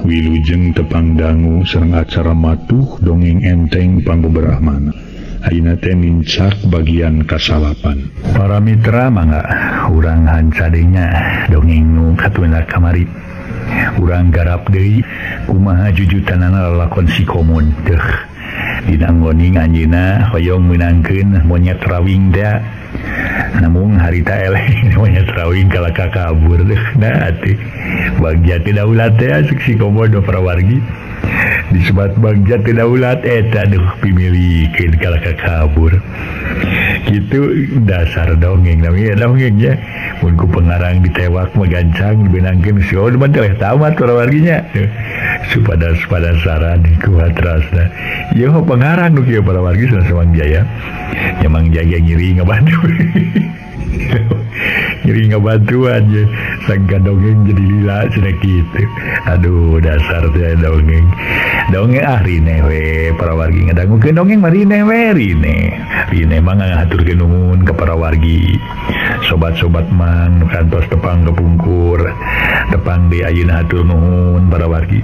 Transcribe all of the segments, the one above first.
Wilujeng tepang dangu sareng acara matuh dongeng enteng panggoberahmana. Ayeuna teh nincak bagian kasalapan. Para mitra mangga urang hancadenya dongeng nu katuna kamari. Urang garap deui kumaha jujutanana lalakon si Komod teh. Dina nggoning anjeunna hoyong meunangkeun monyet rawing teh. Namun harita eleh monyet rawing kalaka kabur deh. Nah atuh Bagja teu daulat teh asuk si Komod para wargi. Disebat Bagja teu daulat eta aduh pimilikeun kalaka kabur. Kitu dasar dongeng namanya dongengnya. Mun ku pengarang ditewak mah gancang dibenangkeun si Komod mah teh tamat para warginya. Supadas padasaran kuat rasna. Ieu pengarang nu kieu para wargi sanes Mang Jaya. Ya Mang Jaya ngiri ngabantu. Ngiri ngabantuan ya. Sangka dongeng jadi lila cenah kitu. Aduh dasar teh dongeng. Dongeng ah rine we para wargi ngadangukeun dongeng mah rine we rine. Rine mah ngahaturkeun nuhun ka para wargi. Sobat-sobat mang nu kantos tepang kepungkur. Tepang di ayeuna hatur nuhun para wargi.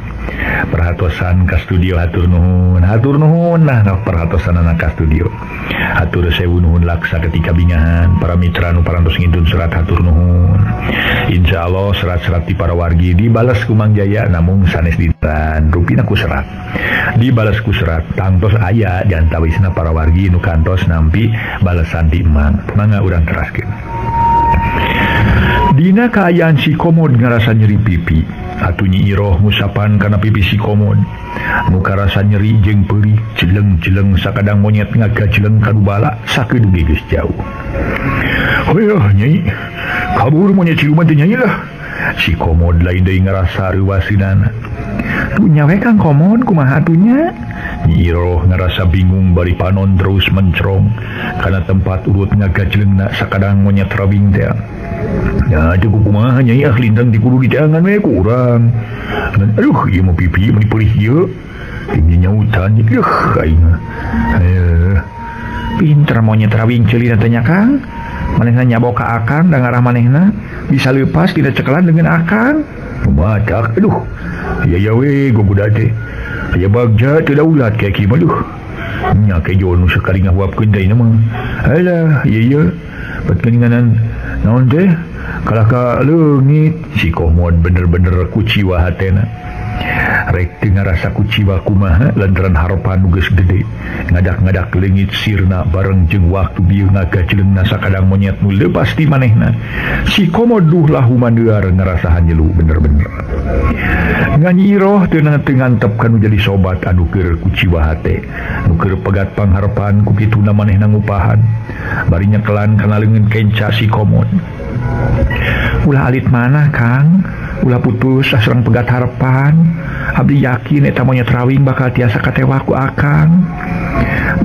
Perhatosan ka studio hatur nuhun. Hatur nuhun nah perhatosanana ka studio. Hatur sewu nuhun laksa ketika bingahan para mitra nu parantos ngintun serat hatur nuhun. Insyaallah serat-serat di para wargi dibalas ku Mang Jaya namung sanes dinten rupina ku serat. Dibalas ku serat tangtos aya diantawisna para wargi nu kantos nampi balesan di Mang. Mangga urang teraskeun. Dina kaayaan si Komod ngarasa nyeri pipi. Atuh Nyi Iroh ngusapan kana pipi si Komod. Nu karasa nyeri jeung peurih, jeleng-jeleng sakadang monyet ngagajeleng ka bala sakedu ge geus jauh. Hoyah Nyai, kabur monyet siluman teh Nyai lah. Si Komod lain deui ngarasa reuwaseunana. Tuh nyawe Kang Komod kumaha atuh nya? Nyi Iroh ngarasa bingung bari panon terus mencerong kana tempat urut ngagajelengna sakadang monyet rawing teh. Ya cukup kumaha Nyai ah lintang di kudu diteangan we ku urang. Aduh ieu mah pipi meni peurih ieu. Tim nyautan ieuh aing. Pinter monyet rawing ceulina teh nya Kang. Manehna nyabok ka akang da ngarah manehna bisa leupas dina cekelan dengan akang. Matak aduh. Ya ya we gogoda teh. Aya bagja teu daulat kayak kieu mah duh. Nya kejo nu sakali ngahuapkeun teh mah. Alah ieu ieu. Bet geuninganan naon teh? Kalah ka leungit si Komod bener-bener kuciwa hatena. Rek teu ngarasa kuciwa kumaha lantaran harepan nu geus gede. Ngadak-ngadak leungit sirna bareng jeung waktu bieu ngagajelengna sakadang monyet nu leupas ti manehna. Si Komod duh lahumaneuar ngarasa hanyelu bener-bener. Ngan Nyi Iroh teu ngantep kanu jadi sobat anu keur kuciwa hate. Nu keur pegat pangharepan ku kituna manehna ngupahan. Bari nyekelan kana leungeun kenca si Komod. Ulah alit mana Kang, ulah putus sareng pegat harapan. Abdi yakin eta monyet rawing bakal tiasa katewak ku akang.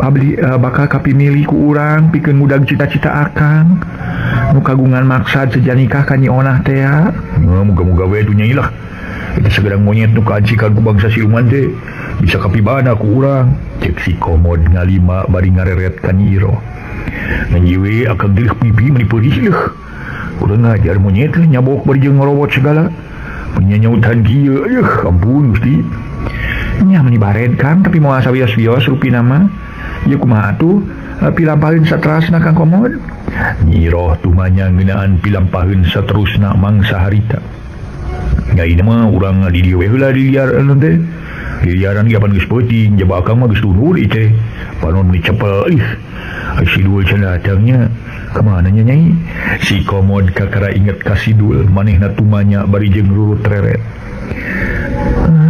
Abdi bakal kapimilih ku urang pikeun ngudag cita-cita akang. Nu kagungan maksad seja nikah ka Nyi Onah teh. Muga-muga we dunya ilah. Eta sagedang monyet nu kaancikan ku bangsa siluman teh bisa kapibana ku urang. Cek si Komod ngalima bari ngareret ka Nyi Iroh. Ngan we akang deuleuh pipi meni peurih leuh. Kurang ajar monyet nyabok bari jeung ngorowot segala. Penyanyautan kieu eueuh ampun Gusti. Nya meni bared Kang tapi moal sawios-wios rupina mah. Ieu kumaha atuh pilampaheun saterasna Kang Komod. Nyi Iroh tumanya ngeunaan pilampaheun saterusna mangsa harita. Nya ieu mah urang di dieu we heula di liar teh. Di liaran ge apan geus peuting jaba akang mah geus tunur ieu teh. Panon meni cepel ih. Si Dul cenah datangnya. Kemana nya Nyai? Si Komod kakara inget ka si Dul manehna tumanya bari jeung rurut reret.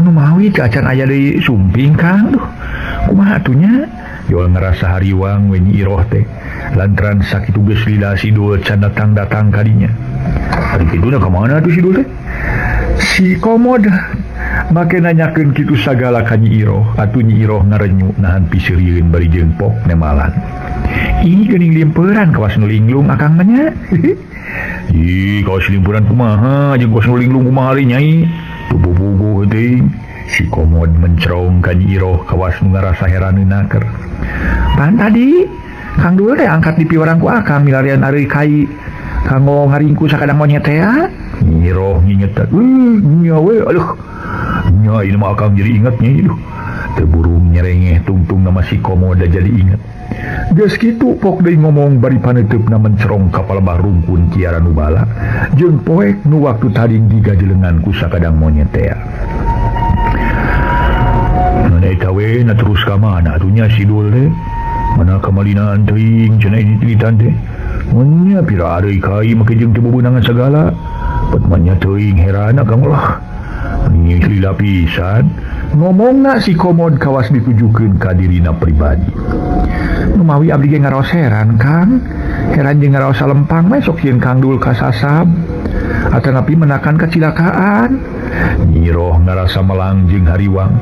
Nu mawi acan aya deui sumping Kang. Duh, kumaha atuh nya? Jol ngarasa hariwang we Nyi Iroh teh. Lantaran sakitu geus lila si Dul can datang-datang kadinya. Ari kituna ka mana atuh si Dul teh? Si Komod make nanyakeun kitu sagala ka Nyi Iroh. Atuh Nyi Iroh ngarenyu nahan piseurieun bari jeung pok nemalan. Ih geuning limperan kawas nu linglung akang mah nya. Ih kawas limperan kumaha jeung kawas nu linglung kumaha ari Nyai. Tuh bobogoh teuing. Si Komod mencerong ka Nyi Iroh kawas nu ngarasa heraneun naker. Pan tadi Kang Dul teh angkat di piwarang ku akang milarian ari kai kanggo ngaringku sakadang monyet teh. Nyi Iroh ngingetan. Wih nya we aduh. Nya ieu mah akang jadi inget nya aduh. Teu burung nyerengeh tungtung nama si Komod jadi inget. Geus kitu pok deui ngomong bari paneuteup mencerong ka palebah rungkun Kiara Nubala jeung poek nu waktu tading digajelengan ku sakadang monyet tea. Mana eta we na terus ka mana atuh nya si Dul teh? Mana kamalinaan teuing cenah ini tilitan teh. Mun nya pira areuy kai make jeung teu bebeunangan sagala. Pat mah teuing heran akang lah. Ini lila pisan ngomongna si Komod kawas ditujukeun ka dirina pribadi. Numawi abdi ge ngaraos heran Kang, heran jeung ngaraos salempang we sok sieun Kang Dul kasasab atanapi menakan kacilakaan. Nyiroh ngarasa melang jeung hariwang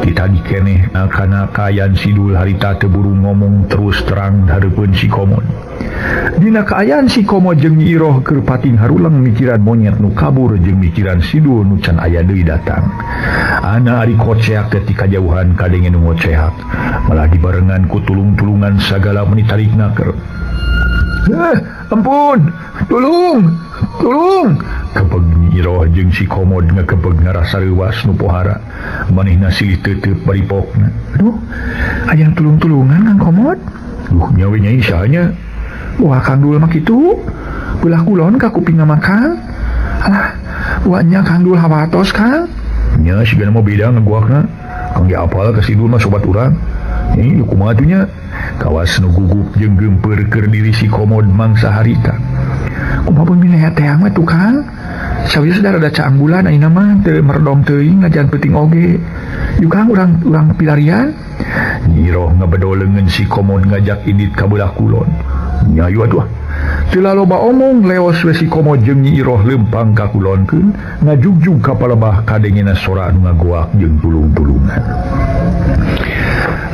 ditagih keneh kana kaayaan si Dul harita teu buru ngomong terus terang hareupeun si Komod. Dina kaayaan si Komod jeung Nyi Iroh keur pating harulang mikiran monyet nu kabur jeung mikiran si Dul nu can aya deui datang. Ana ari koceak teh ti kajauhan kadenge nu ngoceak, malah dibarengan ku tulung-tulungan sagala meni tarikna keur. Ampun, tulung, tulung. Kepeg Nyi Iroh jeung si Komod ngakepeg ngarasa reuwas nu pohara. Manehna silih teuteub bari pokna. Aduh, aya tulung-tulungan Kang Komod. Duh, nya we nyai saha nya? Wah Kang Dul mah kitu. Belah kulon ka kuping mah Kang. Alah, wanya Kang Dul hawatos Kang. Nya sigana mah beda ngaguakna. Kang ge apal ka si Dul mah sobat urang. Ini kumaha atuh nya? Kawas nu gugup jeung geumpeur keur diri si Komod mangsa harita. Kumaha pun mineh teh mah tukang. Sawieu saudara da caang bulan ayeuna mah teu merdong teuing ngajan peuting oge. Yuk Kang urang pilarian. Nyi Iroh ngabedo leungeun si Komod ngajak indit ka belah kulon. Nya ayu atuh. Teu laloba omong leos we si Komod jeung Nyi Iroh leumpang ka kulonkeun ngajugjug ka palebah kadengena sora anu ngagoak jeung tulung-tulungan.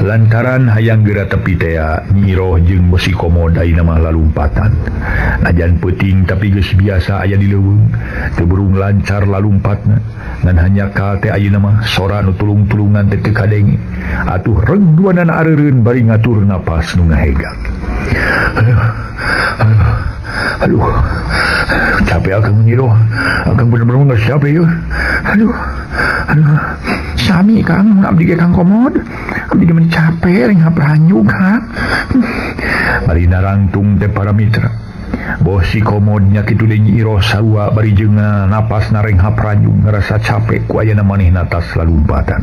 Lantaran hayang geura tepi tea, Nyi Iroh jeung si Komod ayeuna mah lalumpatan. Najan peuting tapi geus biasa aya di leuweung, teu burung lancar lalumpatna. Ngan hanya kal teh ayeuna mah sora nu tulung-tulungan teh teu kadenge. Atuh reung duanana areureun bari ngatur napas nu ngahegak. Aduh, aduh, aduh, capek akang Nyi Iroh, akang bener-bener geus capek yeuh. Aduh, aduh. Sami Kang, abdi ge Kang Komod. Abdi ge meni capek ring hapranyug Kang. Bari narangtung teh para mitra. Boh si Komod nya kitu deui Nyi Iroh sarua bari jeung napas nareng hapranyug ngarasa capek ku ayana manehna tas lalumpatan.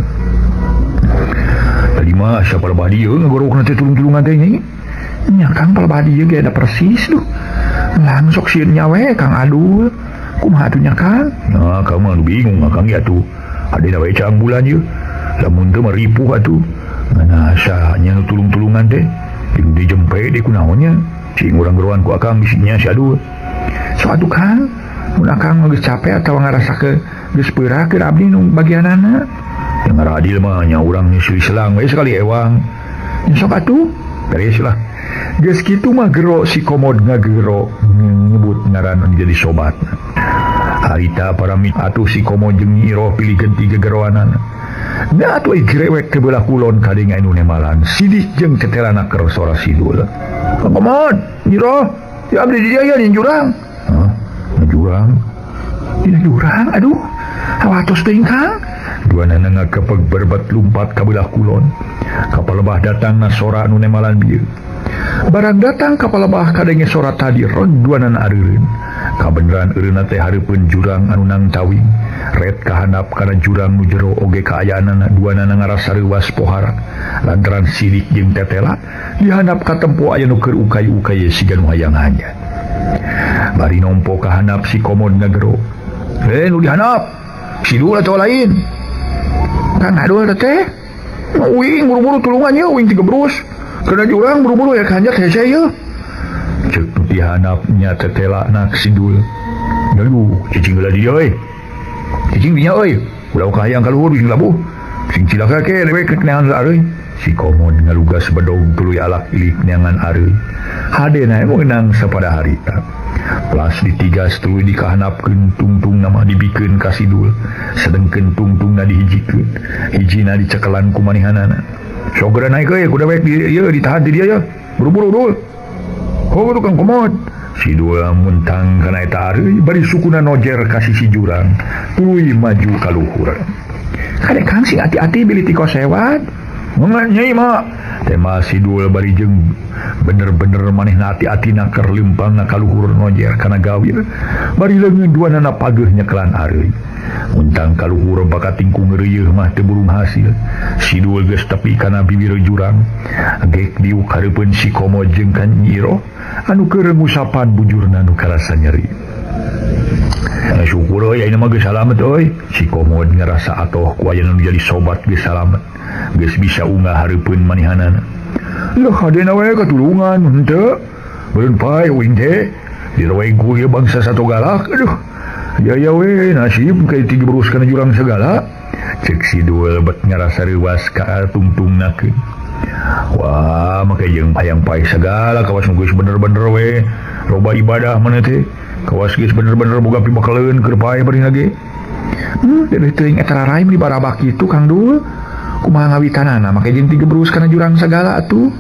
Tadi mah siapa lebah dieu ngagorokna teh tulung-tulungan teh nyai. Nya Kang palebah dieu ge ada persis duh. Langsung sieun nya we Kang Adul. Kumaha atuh nya Kang? Nah, Kang mah bingung Kang ya atuh. Adena we caang bulan ieu. Lamun teu mah ripuh atuh. Ngan asa nya nu tulung-tulungan teh jeung dijempe deui kunaon nya. Cing urang geroan ku akang bisinya si Adul. So atuh Kang, mun akang geus capek atawa ngarasa geus peurah keur abdi nu bagianana. Yang ngaradil mah nya urang nyusui selang we sekali ewang. Nya sok atuh, beres lah. Geus kitu mah gero si Komod ngagero nyebut ngaran jadi sobatna. Harita para mitra atuh si Komod jeung Nyi Iroh pilih genti gegeroanana. Da atuh grewek ke belah kulon kadenge anu nemalan sidik jeung tetelana keur sora sidul. Komod, Nyi Iroh, ya abdi di dieu di jurang. Hah? Di jurang? Di jurang aduh. Hawatos teuing Kang. Duanana ngakepeg berbat lumpat ka belah kulon. Ka palebah datangna sora anu nemalan bieu. Barang datang ka palebah kadenge sora tadi reg duanana areureun. Kabeneran eureunna teh hareupeun jurang anu nang tawing. Ret kahandap kana jurang nu jero oge kaayaanana duanana ngarasa reuwas pohara. Lantaran sidik jeung tetela dihandap katempo aya nu keur ukay-ukay siga nu hayang hanya. Bari nompo kahandap si Komod ngagero. Nu dihandap. Si Dul atawa lain. Kang Adul teh. Uing buru-buru tulungan ye uing tigebrus. Kana jurang buru-buru ya kanjak hese ye. Cek nu dihandapnya tetela nak si Dul. Aduh, cicing heula di dieu euy. Cicing dinya euy. Ulah kahayang ka luhur bisi labuh. Sing cilaka ke dewek neangan areuy. Si Komod ngalugas bedog tuluy alak ilik neangan areuy. Hadena meunang sapada harita. Plas ditigas tuluy dikahanapkeun tungtung nama dibikeun ka si Dul. Sedengkeun tungtungna dihijikeun. Hijina dicekelan ku manehanana. Sok geura naik euy ku dewek di ieu ditahan ti dieu ye. Buru-buru Dul. Oh tukang Komod. Si Dul muntang kana eta areuy bari sukuna nojer ka sisi jurang tuluy maju ka luhur. Kade Kang sing hati-hati bilih tiko sewat. Nyai mah tema sidul bari jeung bener-bener manehna hati-hatina keur lempang ka luhur nojer kana gawir bari leungeun duanana pageuh nyekelan areuy. Untang ka luhur bakat tingkung reuyeuh mah teu burung hasil. Sidul geus tepi kana bibir jurang. Gek diuk hareupeun si Komod jeung ka Nyi Iroh anu keur ngusapan bujurna nu karasa nyeri. Syukur euy ayeuna mah geus salamet euy. Si Komod ngarasa atoh ku aya nu jadi sobat geus salamet. Geus bisa unggah hareupeun manehanana. Lah hadena we katulungan henteu. Beureun pae uing teh direweng ku ieu bangsa satu galak. Aduh. Ya ya we nasib ka tiga berus kana jurang segala. Cek si Dul bet ngarasa reuas ka tungtungnakeun. Wah, make jeung hayang pae segala kawas nu geus bener-bener we. Loba ibadah maneh teh. Kawas geus bener-bener boga pibakaleun keur pae bari lagi. Deuleuh teuing eta rarai di barabak kitu Kang Dul. Kumaha ngawitanana make jeung tiga berus kana jurang segala atuh.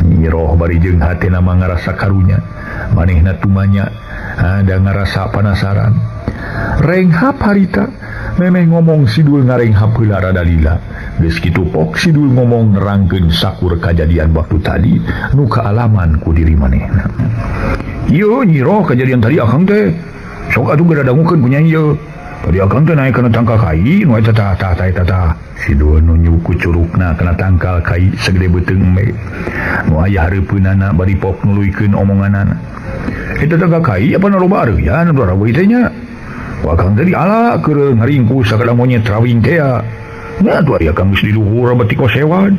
Nyi Iroh bari jeung hatena mah ngarasa karunya. Manehna tumanya ada ngarasa panasaran. Renghap harita memeh ngomong sidul ngarenghap heula rada lila. Geus kitu pok sidul ngomong nerangkeun sakur kajadian waktu tadi nu kaalaman ku diri manehna. Ieu Nyi Iroh kajadian tadi akang teh sok atuh geura dangukeun ku nyai ieu. Tadi akang teh naik kana tangkal kai nu eta tah tah tah eta tah. Sidul nu nyuku curugna kana tangkal kai sagede beuteung embe. Nu aya hareupeunana bari pok nuluykeun omonganana. Eta tangkal kai apa nu loba areuyan nu rawe teh nya. Ku akang teh diala keur ngaringkus sakadang monyet rawing teh ya. Nya atuh ari akang geus di luhur beti kosewad.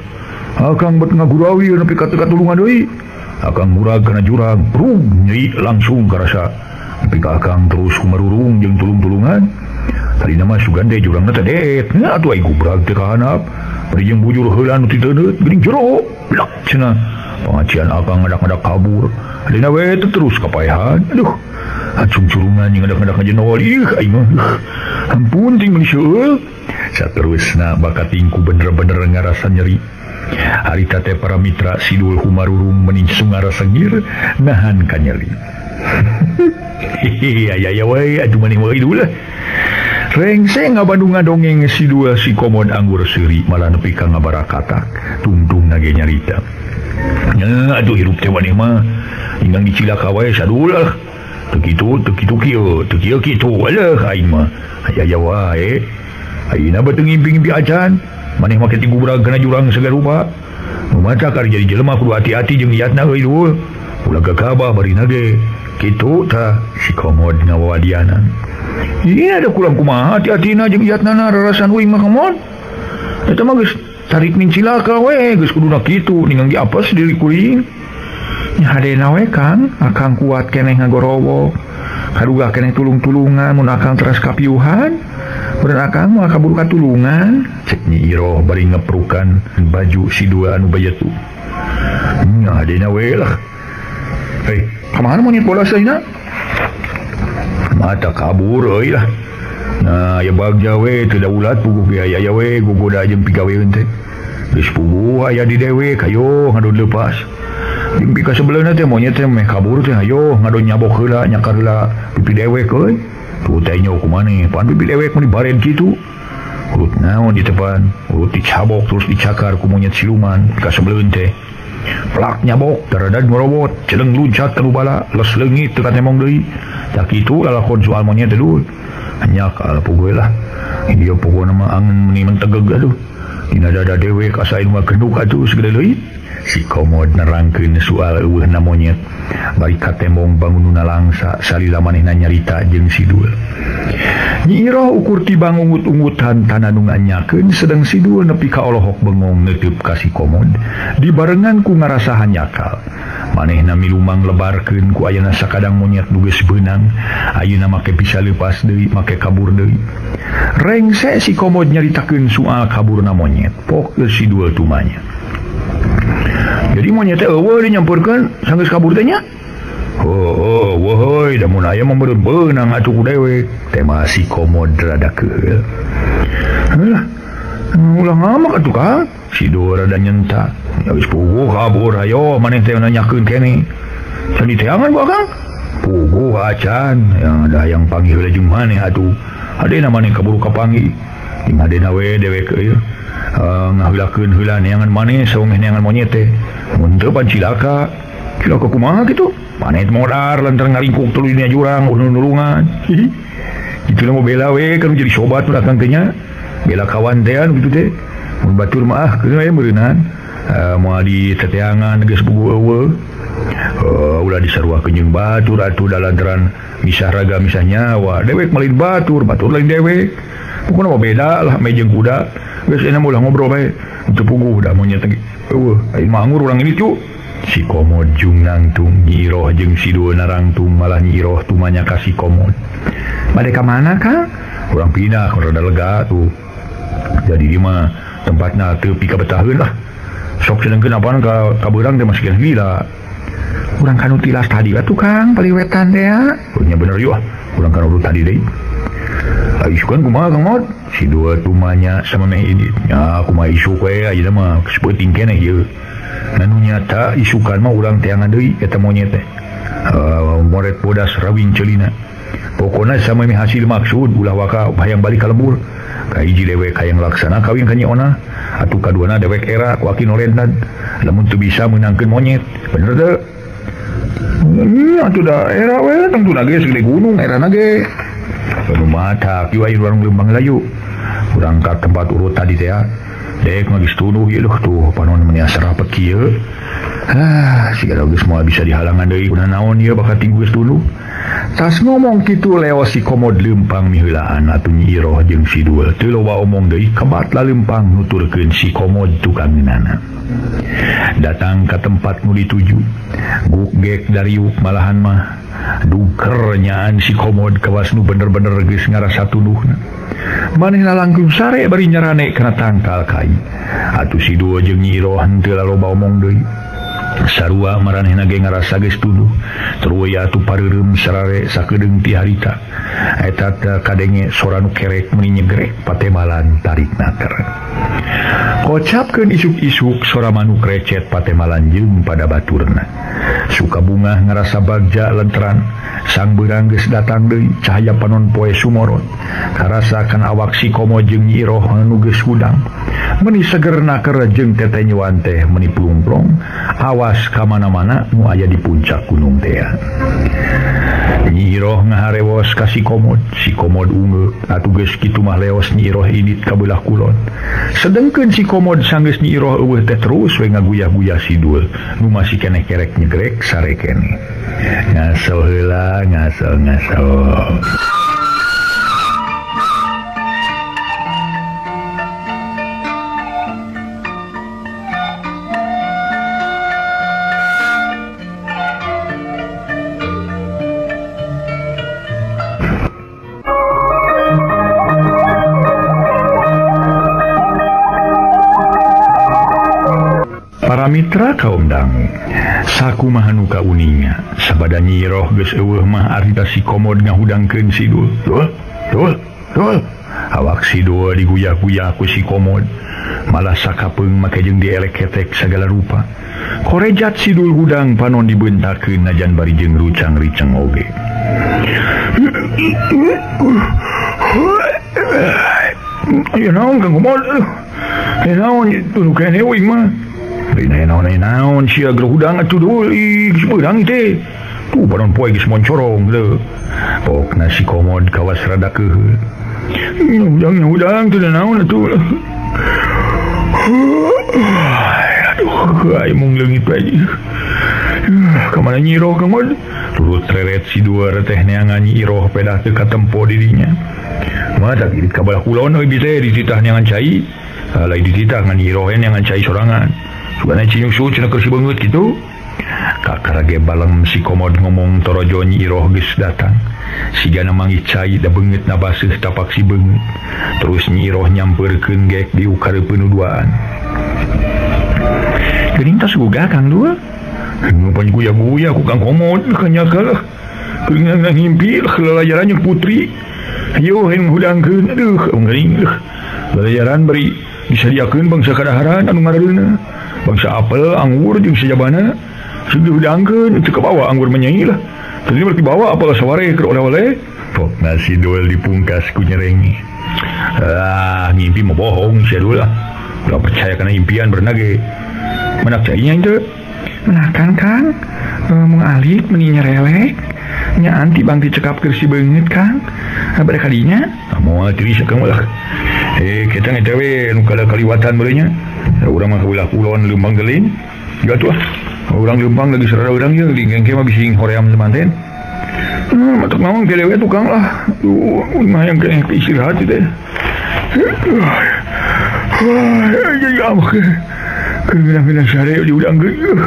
Akang bet ngagurawi nepi ka teu katulungan deui. Akang murag kana jurang, brung nyeri langsung karasa. Nepi ka akang terus kumarurung jeung tulung-tulungan. Tadina mah sugan teh jurangna teh deet. Nya atuh ai gubrag teh ka handap. Bari jeung bujur heula nu ti teuneut geuning jero. Blak cenah. Pangacian akang ngadak-ngadak kabur. Adina we teh terus kapaehan. Aduh. Acung curungan jeung ngadak-ngadak ngajenol. Ih aing mah. Ampun ting meuni seueul. Saterusna bakat tingku bener-bener ngarasa nyeri. Harita teh para mitra sidul humarurung meni sungara sengir nahan ka nyeri. Hehehe aya aya we atuh maneh wae dulu lah. Rengse ngabandung ngadongeng sidul si Komod anggur seuri malah nepi ka ngabarakatak tungtung nage nyarita. Nya atuh hirup teh maneh mah inggang dicilaka wae sadul lah. Teu kitu teu kitu kieu teu kieu kitu alah aing mah aya aya wae. Ayeuna beuteung ngimpi-ngimpi acan maneh make tigubrag kana jurang sagarupa. Nu maca kar jadi jelema kudu hati-hati jeung iatna euy dul. Ulah gagabah barina ge. Kitu tah si Komod ngawawadianan. Ieu ada kurang kumaha hati-hatina jeung iatna rarasan uing mah Komod. Eta mah geus tarik ning cilaka we geus kuduna kitu ningang diapes diri kuring. Nya hadena we Kang, akang kuat keneh ngagorowo. Kaduga keneh tulung-tulungan mun akang teras kapiuhan. Beureun akang mah kaburu katulungan. Cek Nyi Iroh bari ngeprukan baju si dua anu bayetu. Nya hadena we lah. Hei, kamana monyet bola saina? Mata kabur euy lah. Nah, aya bagja we teu daulat puguh ge aya we gogoda jeung pigaweun teh. Geus puguh aya di dewek hayo ngadon leupas. Jeung pika sebeleuna teh monyet teh meh kabur teh hayo ngadon nyabok heula nyakar heula pipi dewek euy. Tuh teh nyo kumaneh pan pipi dewek mun dibaren kitu. Urut naon di tepan, urut dicabok terus dicakar ku monyet siluman pika sebeleun teh. Plak nyabok daradad ngorobot celeng luncat ka bala les leungit teu katemong deui. Tak kitu lalakon soal monyet teh dul. Nyakal puguh lah. Ieu pokona mah angen meuni mentegeg aduh. Dina dada dewek asa anu mah genduk atuh segede leuit. Si Komod nerangkeun soal eueuhna monyet. Bari katembong bangununa langsa salila manehna nyarita jeung sidul. Nyi Iroh ukur tibang ungut-ungutan tanah nu nganyakeun sedang sidul nepi ka olohok bengong neuteub ka si Komod dibarengan ku ngarasa hanyakal. Manehna milumang lebarkeun ku ayana sakadang monyet nu geus beunang, ayeuna make bisa leupas deui, make kabur deui. Rengse si Komod nyaritakeun soal kaburna monyet, pok geus sidul tumanya. Jadi monyet teh eueuh dinyampurkeun sanggeus kabur teh nya. Heuh, weuh, da mun aya mah meureun beunang atuh ku dewek. Teh mah si Komod rada keuheul. Heuh, ulah ngamak atuh Kang. Si Dul rada nyentak. Ya geus puguh kabur hayo maneh teh nanyakeun keneh. Can diteangan ku Akang? Puguh acan, yang ada yang panggih heula jeung maneh atuh. Hadena maneh kaburu kapanggih. Di ngadena we dewek euy. Ngaheulakeun heula neangan maneh saungeh neangan monyet teh. Mun teu pan cilaka. Cilaka kumaha kitu? Maneh modar lantaran ngaringkuk tuluy dina jurang nulungan. Kitu mah bela we kan jadi sobat ulah kang teh nya. Bela kawan teh anu kitu teh. Mun batur mah ah keun we meureunnan. Moal di teteangan geus puguh eueuh. Ulah disaruakeun jeung batur atuh da lantaran misah raga misah nyawa. Dewek malin batur, batur lain dewek. Pokona mah beda lah me jeung kuda. Geus enak ulah ngobrol bae. Teu puguh da monyet teh. Eueuh, aing mah anggur urang ini cu. Si Komod jung nangtung Nyi Iroh jeung si Dul narangtung malah Nyi Iroh tumanya ka si Komod. Bade ka mana Kang? Urang pindah ka rada lega tuh. Jadi di mah tempatna teu pikabetaheun lah. Sok sedengkeun apaan ka kabeurang teh masih keneh lila. Urang kanu tilas tadi atuh Kang paliwetan teh ya. Nya bener yeuh ah. Urang kanu urut tadi deui. Isukan kumaha Kang Mod? Si Dul tumanya sama meh ini. Nya kumaha isuk we ayeuna mah saeuting keneh ieu. Nanu nyata isukan mah urang teangan deui eta monyet teh. Moret bodas rawing celina. Pokona sama meh hasil maksud ulah waka hayang balik ka lembur. Kahiji dewek hayang laksana kawin ka Nyi Ona. Atuh kaduana dewek era ku aki nolendan. Lamun teu bisa meunangkeun monyet. Bener teu? Atuh da era we tangtuna ge segede gunung erana ge. Anu mata kieu aya urang leumpang layu. Urang ka tempat urut tadi teh. Dek mah geus tuduh ieu tuh panon meni asa rapet kieu. Ah, siga geus moal bisa dihalangan deui. Kunaon naon ieu bakal tinggu geus tuduh. Tas ngomong kitu leos si Komod leumpang miheulaan atuh Nyi Iroh jeung si Dul. Teu loba omong deui kebat laleumpang nuturkeun si Komod tukang ngeunana. Datang ka tempat nu dituju. Guk gek dariuk malahan mah duker nyaan si Komod kawas nu bener-bener geus ngarasa tuduhna. Manehna langkung sare bari nyarane kana tangkal kai. Atuh si Dul jeung Nyi Iroh henteu laloba omong deui. Sarua maranehna ge ngarasa geus tuduh. Terus atuh pareureum sarare sakedeung ti harita. Eta teh kadenge sora nu kerek meuni nyegrek patemalan tarik naker. Kocapkeun isuk-isuk sora manuk recet patemalan jeung pada baturna. Suka bungah ngarasa bagja lantaran sang beurang geus datang deui cahaya panon poe sumorot. Karasakan awak si Komod jeung Nyi Iroh anu geus hudang. Meuni seger naker jeung tetenyuan teh meuni plungplong awas ka mana-mana nu aya di puncak gunung teh. Nyi Iroh ngaharewos ka si Komod ungeuk atuh geus kitu mah leos Nyi Iroh indit ka beulah kulon. Sedengkeun si Komod sanggeus Nyi Iroh eueuh teh terus we ngaguyah-guyah si Dul nu masih keneh kerek nyegrek sarekene. Ngaso heula ngaso ngaso. Para mitra kaum dangu, sakumaha nu kauninga, sabada Nyi Iroh geus eueuh mah arita si Komod ngahudangkeun si Dul. Dul, Dul, Dul. Awak si Dul diguyah-guyah ku si Komod, malah sakapeung make jeung dielek-ketek sagala rupa. Korejat si Dul hudang panon dibentakeun najan bari jeung rucang-riceng oge. Aya naon Kang Komod? Aya naon tuluh keneh euy mah. Naon naon sia gerah hudang atuh Dul, ih geus beurang teh. Tuh panon poe geus moncorong teu. Pokna si Komod kawas rada keuheul. Hudang hudang teu naon atuh. Aduh, ai mung leungit bae. Ka mana Nyi Iroh Kang Mod? Turut reret si Dul teh neangan Nyi Iroh pedah teu katempo di dinya. Mah tak irit ka balah kulon euy bise dititah neangan cai. Lain dititah ngan Nyi Iroh neangan cai sorangan. Sugana cinyusu cenah keur si beungeut kitu. Kakara ge balem si Komod ngomong torojo Nyi Iroh geus datang. Sigana manggih cai da beungeutna baseuh tapak si beungeut. Terus Nyi Iroh nyampeurkeun gek diuk kareupeun duaan. Geuning tos gugah Kang Dul? Nu pan guyah-guyah ku Kang Komod kanyakal. Geuning ngimpi lalajaran jeung putri. Hayu hayang hudangkeun aduh geuning. Lalajaran bari disadiakeun bangsa kadaharan anu ngareulna. Bangsa apel, anggur jeung sajabana. Sudah hudangkeun teu kabawa anggur menyanyi lah. Tadi berarti bawa apel saware keur oleh-oleh. Pokna si Dul dipungkas ku nyerenge. Ah, ngimpi mah bohong sia dulu lah. Ulah percaya kana impian berenang ge. Menak cainya itu. Menakan Kang. Mung alik meni nyerelek. Nya anti bang dicekap keur si beungeut Kang. Bade kadinya? Moal tiris Kang ulah. Kita eta we nu kada kaliwatan beuleunya. Urang mah ulah kulon leumpang geuling. Gatuh ah. Urang leumpang lagi sarada urang ye lingkeng mah bising hoream semanten. Matak naon ge dewe tukang lah. Duh, mah yang keneh istirahat teh. Jadi amak. Keuna-keuna sare diudangkeun.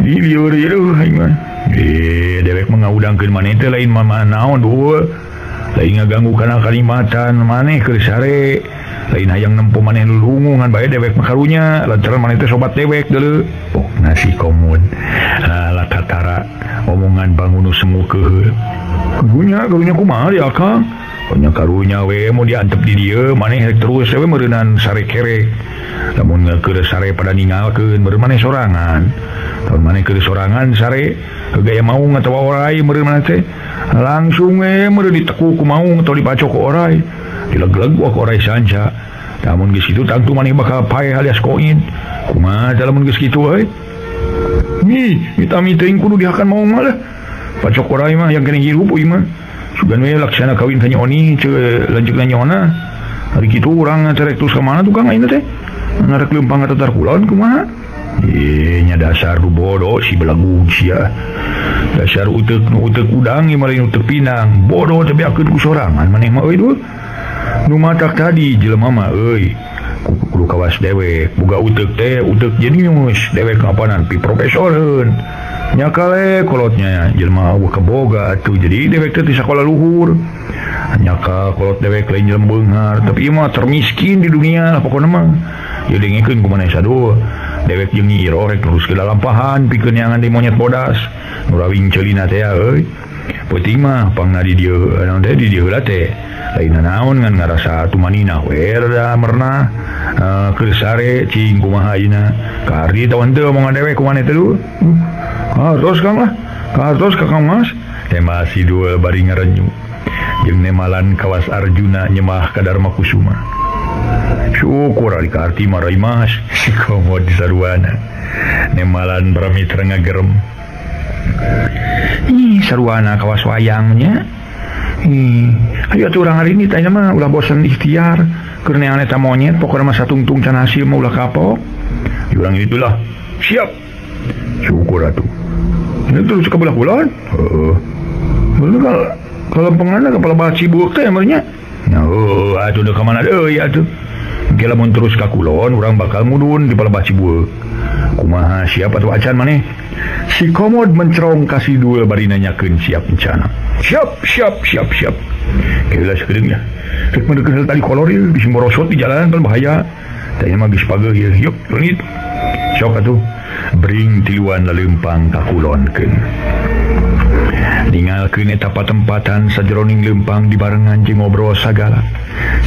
Di lieur ieu aing mah. Dewek mah ngaudangkeun maneh teh lain mah naon duh. Lain ngaganggu kana kalimatan maneh keur sare. Lain hayang nempo maneh lulungu ngan bae dewek mah karunya lantaran maneh teh sobat dewek deuleu. Pokna si Komod. Lah katara omongan bangun semu keheul. Karunya karunya kumaha di akang? Nya karunya we mau diantep di dieu maneh rek terus we meureunan sare kerek. Lamun keur sare pada ninggalkeun meureun maneh sorangan. Lamun maneh keur sorangan sare gaya maung atawa orai meureun maneh teh langsung we meureun diteku ku maung atawa dipacok ku orai. Dileg-leg ku orai sanca. Lamun geus kitu tangtu maneh bakal paeh alias koin. Kumaha teh lamun geus kitu euy? Nih, mitami teuing kudu dihakan maung mah lah. Pacok orai mah yang kena hirup euy mah. Sugan we laksana kawin ka Nyi Oni ceu lanceukna Nyi Ona. Hari kitu urang cerek terus ka mana tukang ayeuna teh? Ngarek leumpang ka tatar kulon kumaha? Nya dasar nu bodoh si belagu sia. Dasar uteuk nu uteuk udang ieu mah lain uteuk pinang. Bodoh teh beakeun ku sorangan maneh mah euy duh. Nu matak tadi jelema mah euy. Kudu kawas dewek, boga uteuk teh uteuk jenius, dewek ngapanan pi profesoreun. Nya kale kolotnya jelema eueuh keboga atuh jadi dewek teh di sakola luhur. Nya ka kolot dewek lain jelema beunghar, tapi ieu mah termiskin di dunia lah pokona mah. Ieu dengekeun ku maneh saduh. Dewek jeung Nyi Iroh rek terus ke lalampahan pikeun neangan deui monyet bodas. Nu rawing ceulina teh euy. Peuting mah pangna di dieu naon teh di dieu heula teh. Lain naon ngan ngarasa tumanina we rada mernah keur sare cing kumaha ayeuna. Kardi tawa henteu omongan dewek ku maneh teh duh. Terus Kang lah. Terus ka Kang Mas. Tema si dua bari ngarenyu. Jeung nemalan kawas Arjuna nyemah ka Darma Kusuma. Syukur ari ka arti mah Rai Mas si Komod saruana. Nemalan Bramitra ngagerem. Ih, saruana kawas wayangnya. Ih, ayo atuh urang hari ini tanya mah ulah bosan ikhtiar. Keur neangan eta monyet pokona mah satungtung can hasil mah ulah kapok. Urang itulah. Siap. Syukur atuh. Ini terus ke belah kulon. Heeh. Bener kalau pengen kepala baci buuk teh mernya. Nah, atuh deuk ka mana deui atuh. Engke lamun terus ka kulon urang bakal mudun di kepala baci buuk. Kumaha siap atuh acan maneh? Si Komod mencerong ka si Dul bari nanyakeun siap rencana. Siap, siap, siap, siap. Keula sakedeung nya. Rek meureun tali kolor ieu bisi morosot di jalanan kan bahaya. Tanya mah geus pageuh ieu. Yuk, leungit. Sok atuh. Bring tiluan laleumpang ka kulonkeun. Ningalkeun eta patempatan sajeroning leumpang dibarengan jeung ngobrol sagala.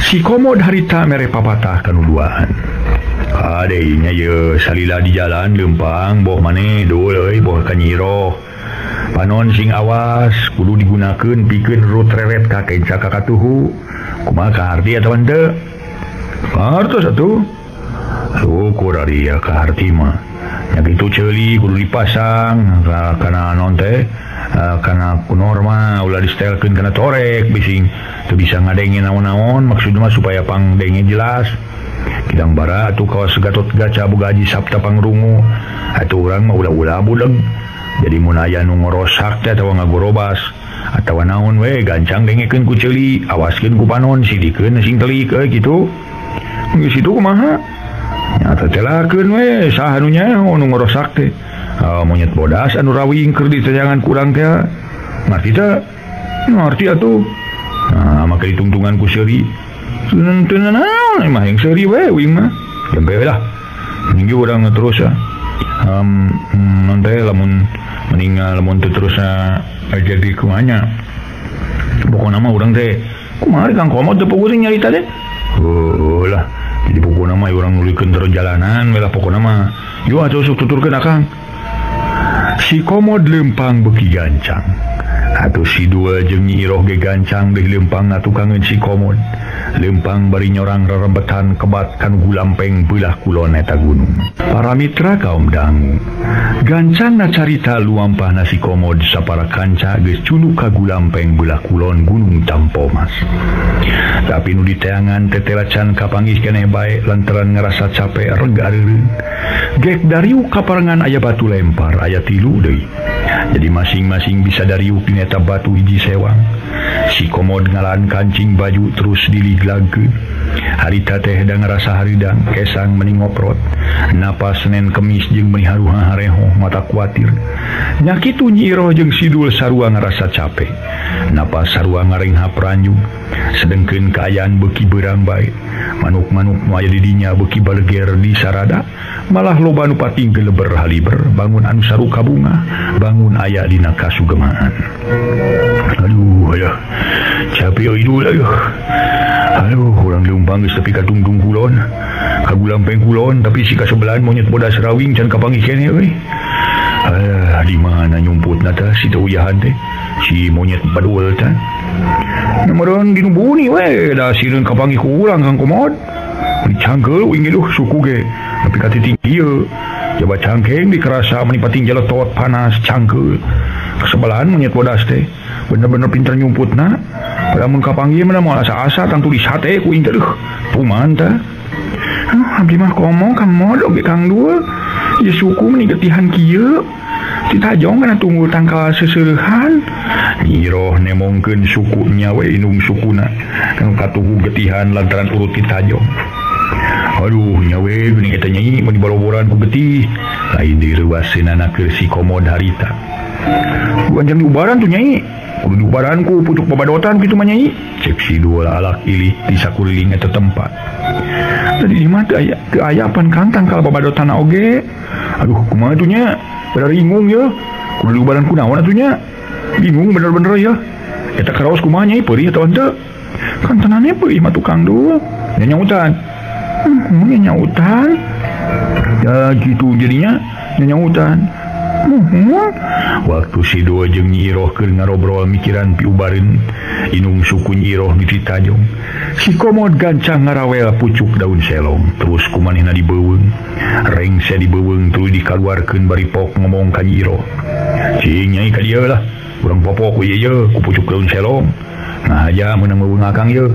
Si Komod harita mere papatah kanu duaan. Adenya ye salila di jalan leumpang boh maneh dul euy boh ka Nyi Iroh. Panon sing awas kudu digunakeun pikeun rut reret ka kenca ka katuhu. Kumaha kaharti atawa henteu? Kahartos atuh. Syukur ari ya kaharti mah. Nya kitu ceuli kudu dipasang kana naon teh kana kunorma ulah distelkeun kana torek bising teu bisa ngadenge naon-naon maksudna mah supaya pangdenge jelas. Kidang bara atuh kawas Gatot Gaca boga Aji Sabta pangrungu atuh urang mah ulah-ulah budeg. Jadi mun aya nu ngorosak teh atawa ngagorobas atawa naon we gancang dengekeun ku ceuli awaskeun ku panon sidikeun sing telik euy kitu. Geus kitu kumaha? Nyata telakeun we saha nu nyaho nu ngorosak teh. Monyet bodas anu rawing keur diteangan ku urang teh. Ngarti teh? Ngarti atuh. Nah, make ditungtungan ku seuri. Teu naon mah yang seuri we uing mah. Jampe we lah. Minggu urang terus ah. Nanti lamun meninggal lamun teu terus jadi kumanya. Pokona mah urang teh kumaha Kang Komod teu puguh teh nyarita teh. Heuh lah. Jadi pokona mah urang nuluykeun perjalanan we lah pokona mah. Yo atuh sok tuturkeun akang. Si Komod leumpang beuki gancang. Atuh si dua jeung Nyi Iroh ge gancang deui leumpang ngatukangeun si Komod. Leumpang bari nyorang rerembetan kebat kanu gulampeng beulah kulon eta gunung. Para mitra kaum dangu, gancang na carita luampahna si Komod sapara kanca geus cunuk ka gulampeng beulah kulon Gunung Tampomas. Tapi nu diteangan tetela can kapanggih keneh bae lantaran ngerasa capek reg areureun. Gek dariuk kaparengan aya batu lempar aya 3 deui. Jadi masing-masing bisa dariuk dina eta batu hiji sewang. Si Komod ngalaan kancing baju terus diliglagkeun. Harita teh da ngerasa haridang, kesang meni ngoprot. Napas Senin Kemis jeung meni haruha hareho mata kuatir. Nya kitu Nyi Iroh jeung Sidul sarua ngerasa capek. Napas sarua ngarenghap ranjung. Sedengkeun kaayaan beuki beurang bae. Manuk-manuk nu aya di dinya beuki baleger di sarada, malah loba nu pating geleber haliber, bangun anu saruka bunga, bangun aya dina kasugemaan. Aduh, aduh. Capek euy dul aduh. Aduh, urang leumpang geus tepi ka tungtung kulon. Ka gulampeng kulon tapi si kasebelahan monyet bodas rawing can kapanggih keneh euy. Alah, di mana nyumputna tah si teu uyahan teh? Si monyet badul tah. Meureun dinu buni we da sireun kapanggih ku urang Kang Komod. Dicangkeul uing ge duh suku ge nepi ka titik ieu. Jaba cangkeng dikerasa meni pating jeletot panas cangkeul. Kasebelahan monyet bodas teh bener-bener pinter nyumputna. Lamun kapanggih mah moal asa-asa tangtu disate ku aing teh deuh. Tuman tah. Abdi mah komo Kang Mod oge Kang Dul. Ieu suku meni getihan kieu. Ditajong kana tunggul tangkal seuseuhan. Nyi Iroh nemongkeun suku nya we indung sukuna. Kanu katuhu getihan lantaran urut ditajong. Aduh nya we geuning eta nyai mun diboroboran ku getih. Lain direuwaseunana keur si Komod harita. Bukan diubaran tuh nyai. Kudu diubaran ku pucuk babadotan kitu mah nyai. Cek si dua alak ilih di sakuliling eta tempat. Tadi di mah teu aya teu aya pan Kang tangkal babadotana oge. Aduh kumaha tuh nya? Bener bingung ya. Kudu diubaran ku naon atuh nya? Bingung bener-bener ya. Eta karaos kumaha nyai peurih atawa henteu? Kan tenane peurih mah tukang dul. Nyanyautan. Nyanyautan. Ya gitu jadinya nyanyautan. Waktu si dua jeung Nyi Iroh keur ngarobrol mikiran piubareun inung suku Nyi Iroh dititajong. Si Komod gancang ngarawel pucuk daun selong terus kumanehna dibeuweung. Rengse dibeuweung tuluy dikaluarkeun bari pok ngomong ka Nyi Iroh. Cing nyai ka dieu lah. Urang popok ku ieu ku pucuk daun selong. Nah aja meunang beuweung akang ieu.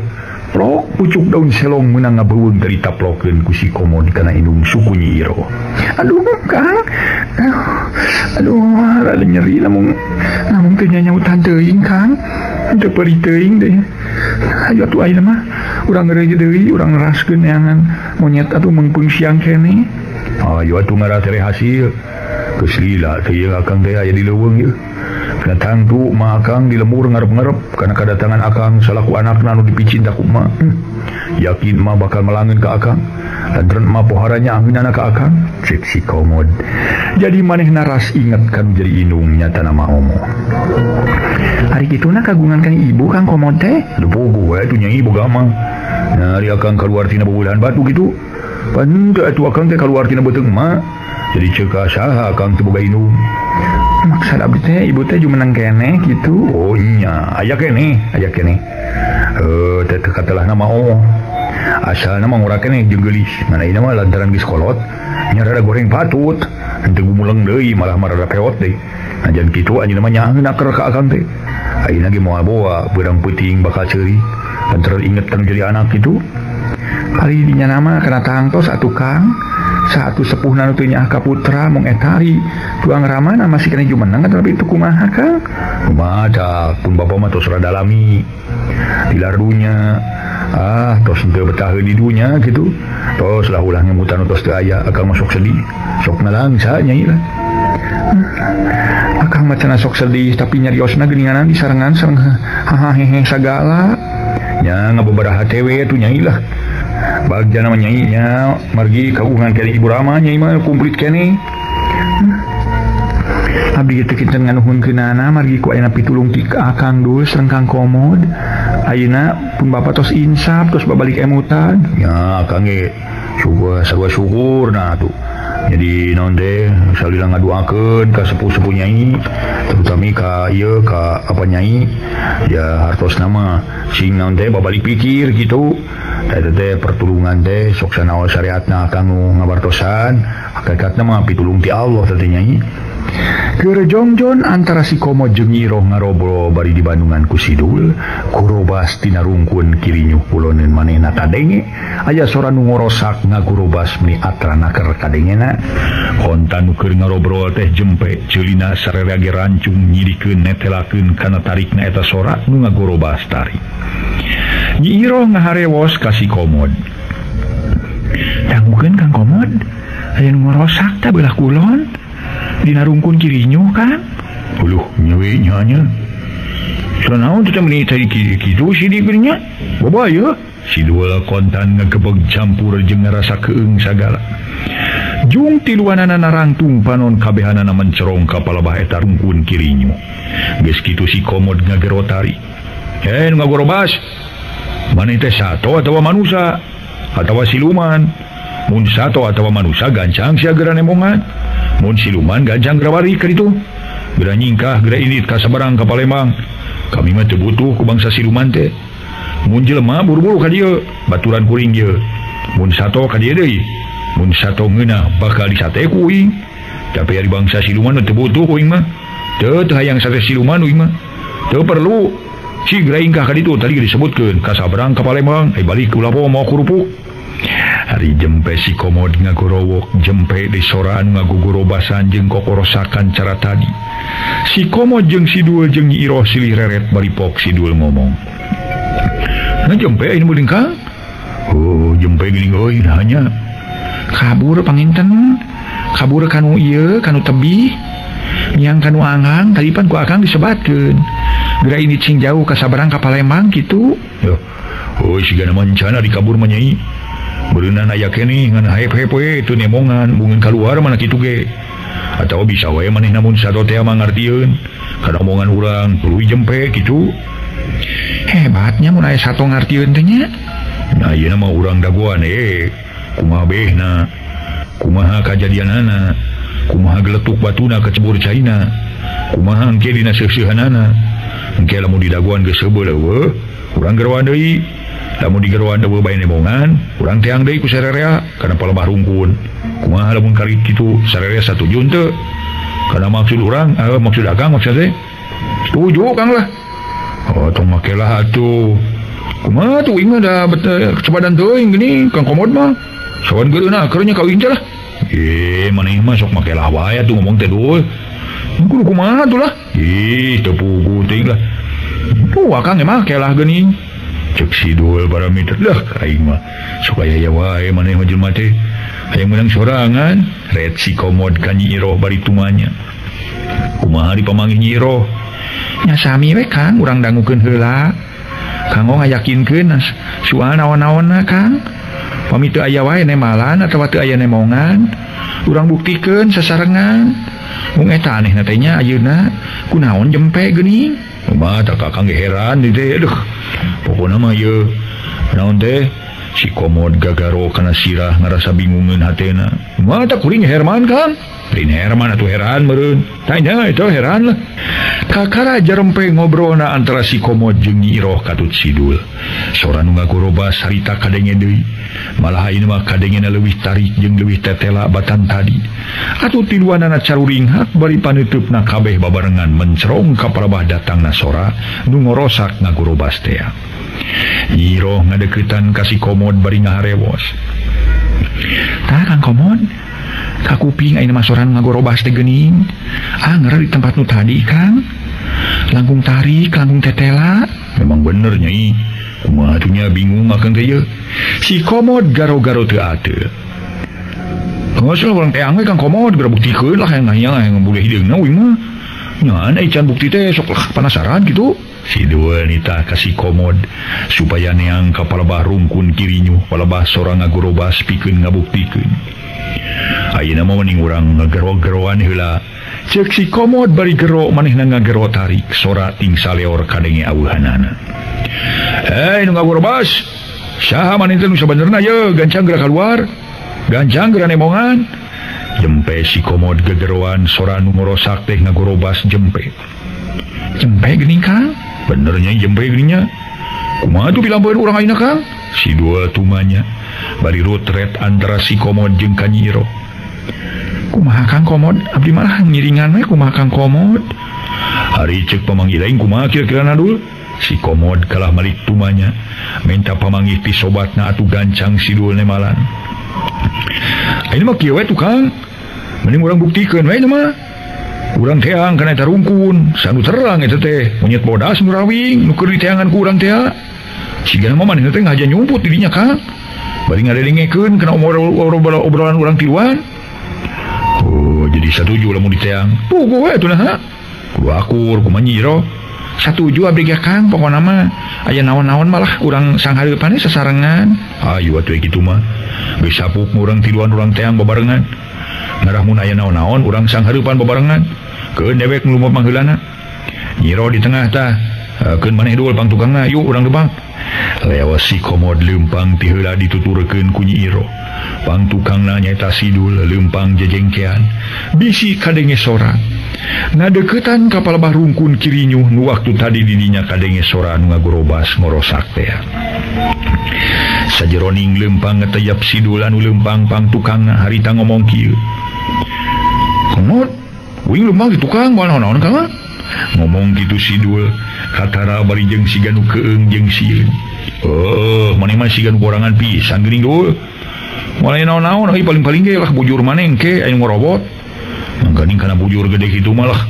Plok pucuk daun selong meunang ngabeuweung dari taplokeun ku si Komod kana indung suku Nyi Iroh. Aduh Kang. Aduh, rada nyeri lamun lamun teu nyanyautan teuing Kang. Teu peurih teuing deui. Hayu atuh ayeuna mah urang ngeureuyeuh deui, urang neraskeun neangan monyet atuh meungpeung siang keneh. Hayu atuh ngaratere hasil. Geus lila teh ieu akang teh aya di leuweung ieu. Kana tangtu mah akang di lembur ngarep-ngarep kana kadatangan akang salaku anakna anu dipicinta ku emak. Yakin emak bakal melangeun ka akang. Lantaran emak poharanya angeunana ka akang. Cek si Komod. Jadi manehna ras inget kan jadi indung nyata nama omo. Hari kituna kagungan kan ibu Kang Komod teh? Lupugu we atuh nya ibu mah. Nah, ari akang kaluar tina beubeulahan batu kitu. Pan teu atuh akang teh kaluar tina beuteung emak. Jadi ceuk saha akang teu boga indung. Maksud abdi teh ibu teh jumeneng keneh kitu. Oh nya, aya keneh, aya keneh. Teh katelah nama omo. Asalna mah ngora keneh jeung geulis. Ngan ayeuna mah lantaran geus kolot, nya rada goreng patut. Henteu gumuleng deui malah mah rada peot deui. Najan kitu anjeunna mah nyaheun aker ka akang teh. Ayeuna ge moal boa beurang peuting bakal ceuri. Lantaran inget kan jadi anak kitu. Kali dinya nama kana tangtos atuh Kang. Satu sepuhna nu teu nyaah ka putra mung eta ari tuang ramana masih keneh jumeneng tapi itu kumaha Kang? Kumaha tah pun bapa mah tos rada lami. Dilar dunya. Ah, tos teu betaheun di dunya kitu. Tos lah ulah ngemutan tos teu aya akang mah sok sedih. Sok nalangsa nyai lah. Akang mah cenah sok sedih tapi nyariosna geuninganan disarengan sareng hahahehe sagala. Nya ngababaraha teh we atuh nyai lah. Bagja nama nyai nya margi kagungan keneh ibu rama nyai mah komplit keneh. Abdi teh kinten nganuhunkeunana margi ku ayeuna pitulung ti Akang Dul sareng Kang Komod. Ayeuna pun bapa tos insaf tos babalik emutan. Nya Akang ge syukur sarua syukur nah atuh. Jadi naon teh salila ngaduakeun ka sepuh-sepuh nyai terutama ka ieu ka apa nyai ya hartosna mah sing naon teh babalik pikir gitu. Eta teh pertulungan teh sok sanaos syariatna akang nu ngabartosan hakikatna mah pitulung ti Allah teh nyai. Keur jongjon antara si Komod jeung Nyi Iroh ngarobrol bari dibandungan ku Sidul, kurobas tina rungkun kirinyuh kuloneun manehna kadenge, aya sora nu ngorosak ngagurobas meni atra naker kadengena. Kontan nu keur ngarobrol teh jempe ceulina sararea ge rancung nyirikeun netelakeun kana tarikna eta sora nu ngagurobas tarik. Nyi Iroh ngaharewos ka si Komod. Dangukeun Kang Komod, aya nu ngorosak tah beulah kulon. Dina rungkun kirinyuh kan? Uluh, nyewe nya. Sanaon teh meni tadi kitu si diberinya? Boba ye. Si dua kontan ngagebeg campur jeung ngarasa keung sagala. Jung tiluanana narangtung panon kabehanana mencerong ka palebah eta rungkun kirinyuh. Geus kitu si Komod ngagero tarik. "Eh, nu ngagorobas. Maneh teh sato atawa manusa atawa siluman? Mun sato atawa manusa gancang sia geura nemongan. Mun siluman gancang geura bari ka ditu. Geura nyingkah geura indit ka sabarang ka Palembang. Kami mah teu butuh ku bangsa siluman teh. Mun jelema buru-buru ka dieu, baturan kuring ieu. Mun sato ka dieu deui. Mun sato ngeunah bakal disate ku uing. Tapi ari bangsa siluman teu butuh uing mah. Teu teu hayang sate siluman uing mah. Teu perlu. Si geura ingkah ka ditu tadi disebutkeun ka sabarang ka Palembang, ai balik ulah mau kurupuk." Ari jempe si Komod ngagorowok jempe di sora anu ngagugorobasan jeung kokorosakan cara tadi. Si Komod jeung si Dul jeung Nyi Iroh silih reret bari pok si Dul ngomong. "Nah jempe ini meureun Kang?" "Oh, jempe geuning euy hanya kabur panginten. Kabur kanu ieu kanu tebih. Miang kanu angang tadi pan ku akang disebatkeun. Geura ini cing jauh ka sabarang ka Palembang kitu." "Yo, oh sigana mancana dikabur mah nyai. Beureunan aya keneh ngan haep-haep we teu nemongan bungeun kaluar mana kitu ge. Atawa bisa wae maneh namun sato teh mah ngartieun kana omongan urang tuluy jempe kitu." "Hebatnya mun aya sato ngartieun teh nya." "Nah ieu mah urang dagoan kumaha behna, kumaha kajadianana, kumaha geletuk batuna kecebur caina, kumaha engke dina seuseuhanana. Engke lamun didagoan geus seubeuh leuweuh, urang geroan deui. Lamun digeroan eueuh bae nemongan, urang teang deui ku sararea kana palebah rungkun. Kumaha lamun kali kitu sararea satuju henteu? Kana maksud urang, maksud akang maksud teh setuju Kang lah." "Oh, tong make lah atuh. Kumaha tuh ieu mah da kesebadan teuing geuning Kang Komod mah. Sawan geureuna keur nya ka uing teh lah." "Eh, maneh mah sok make lah wae atuh ngomong teh dul. Kudu kumaha atuh lah." "Ih, teu puguh teuing lah." "Tuh akang ge make lah geuning." Cek si Dul parameter lah aing mah sok aya wae maneh mah jelema teh hayang meunang sorangan. Ret si Komod ka Nyi Iroh bari tumanya. "Kumaha dipamanggih Nyi Iroh?" "Nya sami we Kang, urang dangukeun heula. Kanggo ngayakinkeun soal naon-naonna Kang. Pami teu aya wae nemalan atawa teu aya nemongan, urang buktikeun sasarengan. Mung eta anehna teh nya ayeuna kunaon jempe geuning?" "Kumaha tah Kakang ge heran di teh. Aduh, pokona mah ieu naon teh?" Si Komod gagaro kana sirah ngarasa bingungeun hatena. "Kumaha tah kuring Herman Kang?" "Lain Herman atuh heran meureun." "Tanya itu heran lah." Kakara jarempe ngobrolna antara si Komod jeung Nyi Iroh katut Sidul. Sora nu ngagorobas harita kadenge deui. Malah ayeuna mah kadengena leuwih tarik jeung leuwih tetela batan tadi. Atuh tiluanana caruringhak bari paneuteup kabeh babarengan mencerong ka palebah datangna sora nu ngorosak ngagorobas tea. Nyi Iroh ngadeuketan ka si Komod bari ngaharewos. "Tah Kang Komod, kakuping ayeuna mah sora nu ngagorobas teh geuning. Anger di tempat nu tadi Kang. Langkung tarik, langkung tetela." "Memang bener Nyai. Kumaha atuh nya bingung akang teh ieu." Si Komod garo-garo teu ateu. "Geus lah urang teang we Kang Komod, geura buktikeun lah hayang hayang boleh hideungna uing mah. Nyan ai can bukti teh sok lah penasaran kitu." Si Dul nitah ka si Komod supaya neang ka palebah rungkun kirinyuh palebah sora ngagorobas pikeun ngabuktikeun. "Ayeuna mah mending urang ngagero-geroan heula." Ceuk si Komod bari gero manehna ngagero tarik sora ting saleor kadenge aweuhanana. "Hei nu ngagorobas, saha maneh teh nu sabenerna ye gancang geura kaluar, gancang geura nemongan." Jempe si komod gegeroan sora nu ngorosak teh ngagorobas jempe. Jempe geuning Kang? Benernya jempe geuningnya. Kumaha tuh pilampeun urang ayeuna Kang? Si dua tumanya bari rutret antara si komod jeung ka Nyi Iroh. Kumaha Kang Komod? Abdi malah ngiringan we kumaha Kang Komod? Ari ceuk pamanggih lain kumaha kira-kira nadul? Si komod kalah malik tumanya minta pamanggih ti sobatna atuh gancang si dul nemalan. Ayeuna mah kieu we tukang. Mending urang buktikeun we mah. Urang teang kana eta rungkun, sanu terang eta teh monyet bodas nu rawing nu keur diteangan ku urang teh. Sigana mah manehna teh ngahaja nyumput di dinya Kang. Bari ngadelengekeun kana obrolan urang tiluan. Oh, jadi satuju lamun diteang. Puguh we atuh nah. Kudu akur kumaha Nyi Iroh. Satuju abdi ge Kang, pokona mah aya naon-naon malah urang sanghareupan sasarengan. Ayo atuh kitu mah. Geus sapuk urang tiluan urang teang babarengan. Ngarah mun aya naon-naon urang sanghareupan babarengan. Keun dewek nu lumpat mangheulana. Nyi Iroh di tengah tah. Keun maneh dul pang tukangna, yuk urang lempang. Lewas si komod lempang ti heula dituturkeun ku Nyi Iroh. Pang tukangna nyaeta sidul lempang jejengkean. Bisi kadenge sora. Ngadeukeutan ka palebah rungkun kirinyuh nu waktu tadi didinya kadenge sora nu ngagorobas ngorosak teh. Sajeroning lempang ngeteyap sidul anu lempang pang tukangna harita ngomong kieu. Komod, uing lempang di tukang moal naon-naon Kang? Ngomong kitu sidul katara bari jeung siga nu keung jeung sieun. Oh, maneh mah siga nu borangan pisan geuning dul. Moal aya naon-naon euy paling-paling ge lah bujur maneh engke aya ngorobot. Mangkaning kana bujur gede kitu mah lah.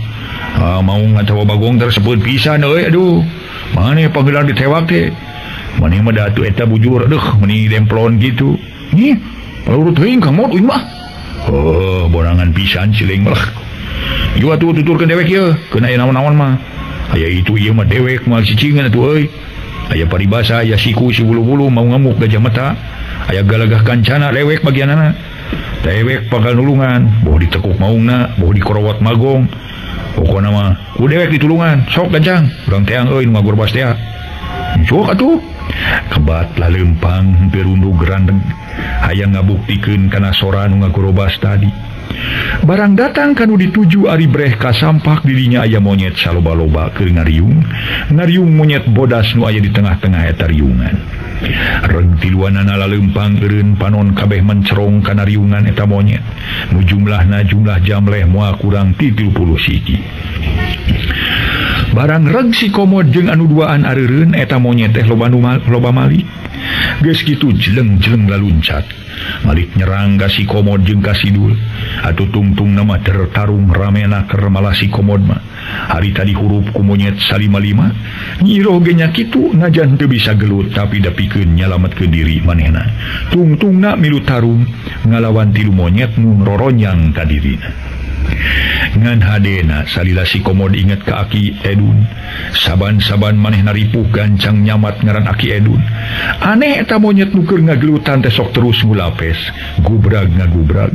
Ah, mau ngatawa bagong tersebut pisan euy aduh. Maneh pangeulan ditewak teh. Maneh mah da atuh eta bujur aduh meni demplon kitu. Nih, palurut teuing Kang Mod euy mah. Oh, borangan pisan siling mah. Ieu atuh tuturkeun dewek ieu, keun aya naon-naon mah. Aya itu ieu mah dewek moal cicingan atuh euy. Aya paribasa aya siku si bulu-bulu mau ngamuk gajah mata. Aya galagah kancana dewek bagianana. Dewek pangkal nulungan, boh ditekuk maungna, boh dikorowot magong. Pokona mah ku dewek ditulungan, sok gancang. Urang teang euy nu ngagorbas teh. Sok atuh. Kebat lalempang henteu rundug randeg. Hayang ngabuktikeun kana sora nu ngagorobas tadi. Barang datang kanu dituju ari breh kasampak dirinya aya monyet saloba-loba keur ngariung. Ngariung monyet bodas nu aya di tengah-tengah eta riungan. Reg tiluanana lalempang eureun panon kabeh mencerong kana riungan eta monyet. Nu jumlahna jumlah jamleh moal kurang ti 30 siki. Barang reg si komod jeung anu duaan areureun eta monyet teh loba nu loba malik. Geus kitu jeleng-jeleng laluncat. Malik nyerang ka si komod jeung ka sidul. Atuh tungtungna mah tertarung ramena keur malah si komod mah. Hari tadi hurup ku monyet salima-lima. Nyi Iroh ge nya kitu najan teu bisa gelut tapi dapikeun nyalametkeun diri manehna. Tungtungna milu tarung ngalawan tilu monyet nu roronyang ka dirina. Ngan hadena salila si komod inget ka Aki Edun. Saban-saban manehna ripuh gancang nyamat ngaran Aki Edun. Aneh eta monyet nu keur ngagelutan teh sok terus ngulapes, gubrag ngagubrag,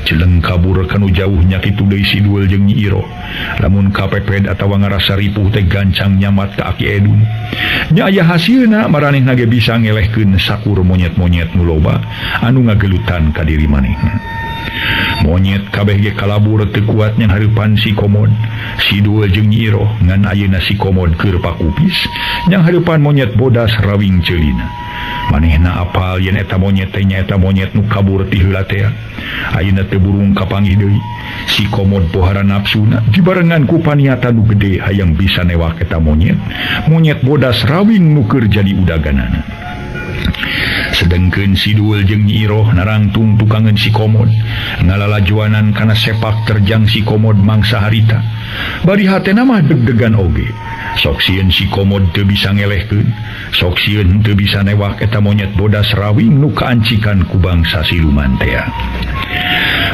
celeng kabur kanu jauh nya kitu deui sidul jeung Nyi Iroh. Lamun kapeped atawa ngarasa ripuh teh gancang nyamat ka Aki Edun. Nya aya hasilna maranehna ge bisa ngelehkeun sakur monyet-monyet nu loba anu ngagelutan ka diri manehna. Monyet kabeh ge kalabur teu kuat nyang hareupan si komod. Sidul jeung Nyi Iroh ngan ayeuna si komod keur pakupis nyang hareupan monyet bodas rawing ceulina. Manehna apal yen eta monyet teh nyaeta monyet nu kabur ti heula teh. Ayeuna teu burung kapanggih deui. Si komod pohara nafsuna dibarengan ku paniatan nu gede hayang bisa newak eta monyet. Monyet bodas rawing nu keur jadi udaganana. Sedengkeun sidul jeung Nyi Iroh narangtung tukangeun si komod ngalalajuanan kana sepak terjang si komod mangsa harita. Bari hatena mah deg-degan oge. Sok sieun si komod teu bisa ngelehkeun, sok sieun teu bisa newak eta monyet bodas rawing nu kaancikan ku bangsa siluman tea.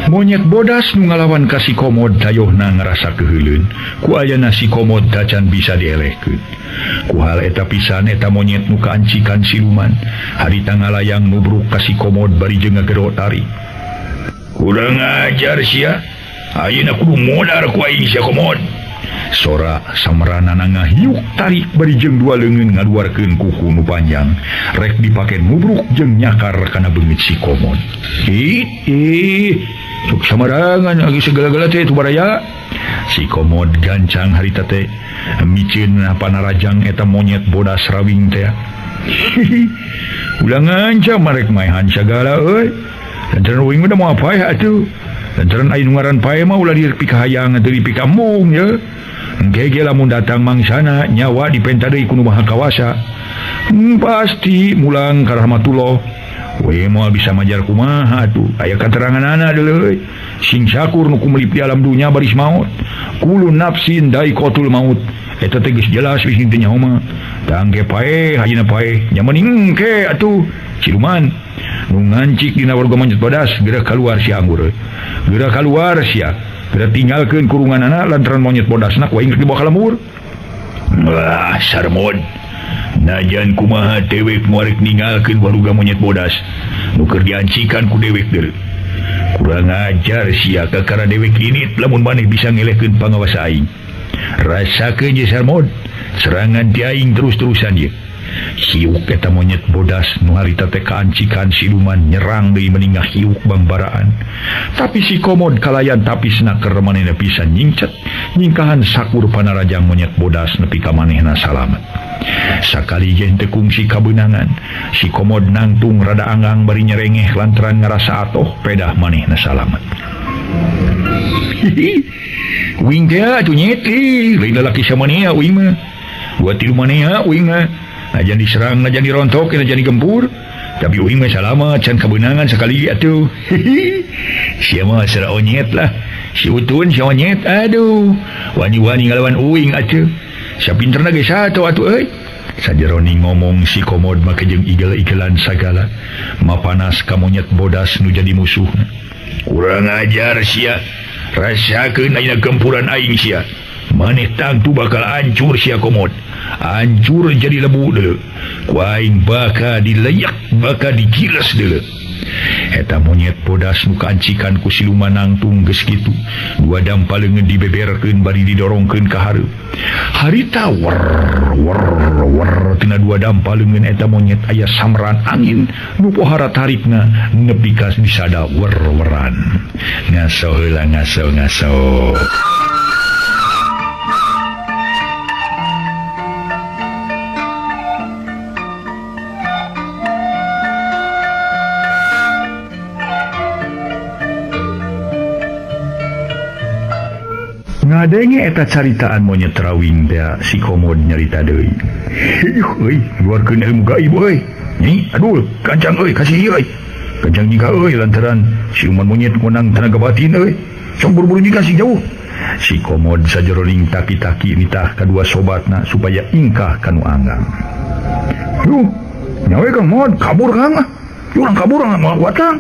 Monyet bodas nu ngalawan ka si komod dayohna ngarasa keuheuleun ku ayana si komod tacan bisa dielehkeun. Ku hal eta pisan eta monyet nu kaancikan siluman harita ngalayang nubruk ka si komod bari jeung ngagero tarik. Kurang ajar sia, ayeuna kudu modar ku aing sia komod. Sora samranana ngahiuk tarik bari jeung dua leungeun ngaluarkeun kuku nu panjang rek dipake nubruk jeung nyakar kana beungit si Komod. Ih, sok samarangan lagi segala-gala teh tu baraya. Si Komod gancang harita teh miceun panarajang eta monyet bodas rawing teh. Ulah ngancam marek maehan sagala euy. Lantaran uing mah moal paeh atuh. Lantaran aya nu ngaran paeh mah ulah dipikahayang teu dipikamung ye. Engke ge lamun datang mangsana nyawa dipenta deui ku nu Maha Kawasa. Pasti mulang ka rahmatullah. We moal bisa majar kumaha atuh. Aya kateranganana deuleu euy. Sing sakur nu kumelip di alam dunya baris maut. Kullu nafsin daiqatul maut. Eta teh geus jelas wis teu nyaho mah. Tangke paeh ayeuna paeh. Nya mending engke atuh. Siluman nu ngancik dina warga monyet bodas geura kaluar sia anggur. Geura kaluar sia. Geura tinggalkeun kurunganana lantaran monyet bodasna ku aing rek dibawa ka lembur. Wah, sarmod. Najan kumaha dewek moal rek ninggalkeun waruga monyet bodas. Nu keur diancikan ku dewek deui. Kurang ajar sia kakara dewek ini lamun maneh bisa ngelehkeun pangawasa aing. Rasakeun ye sarmod, serangan ti aing terus-terusan ye. Hiuk eta monyet bodas nu harita teh kaancikan siluman nyerang deui meningah hiuk bangbaraan. Tapi si Komod kalayan tapisna keur manehna bisa nyingcet nyingkahan sakur panarajang monyet bodas nepi ka manehna salamet. Sakali ge teu kungsi kabeunangan, si Komod nangtung rada anggang bari nyerengeh lantaran ngarasa atoh pedah manehna salamet. Uing teh atuh nyet lain lalaki samanea uing mah. Dua tilu manea uing mah. Najan diserang, najan dirontok, najan digempur. Tapi uing mah salamet can kabeunangan sakali atuh. Sia mah sera onyet lah. Si Utun si onyet aduh. Wani-wani ngalawan uing atuh. Sapinterna ge sato atuh euy. Sajeroni ngomong si Komod make jeung igel-igelan sagala. Mapanas ka monyet bodas nu jadi musuhna. Kurang ajar sia. Rasakeun ayeuna gempuran aing sia. Maneh tangtu bakal hancur sia Komod. Hancur jadi lebu deuleu. Ku aing bakal dileyak, bakal digiles deuleu. Eta monyet bodas nu kaancikan ku siluman nangtung geus kitu. Dua dampa leungeun dibeberkeun bari didorongkeun ka hareup. Harita wer wer wer tina dua dampa leungeun eta monyet aya samran angin nu pohara tarikna nepi ka disada wer-weran. Ngaso heula ngaso ngaso. Ngadenge eta caritaan monyet rawing teh si Komod nyarita deui. Euy, luarkeun ilmu gaib euy. Nyi, aduh, kancang euy, kasih ieu euy. Kancang nyika euy lantaran siluman monyet menang tenaga batin euy. Sok buru-buru nyika sing jauh. Si Komod sajeroning taki-taki nitah kadua sobatna supaya ingkah kanu anggang. Duh, nyawe Kang Mod, kabur Kang ah. Urang kabur ah, moal kuat Kang.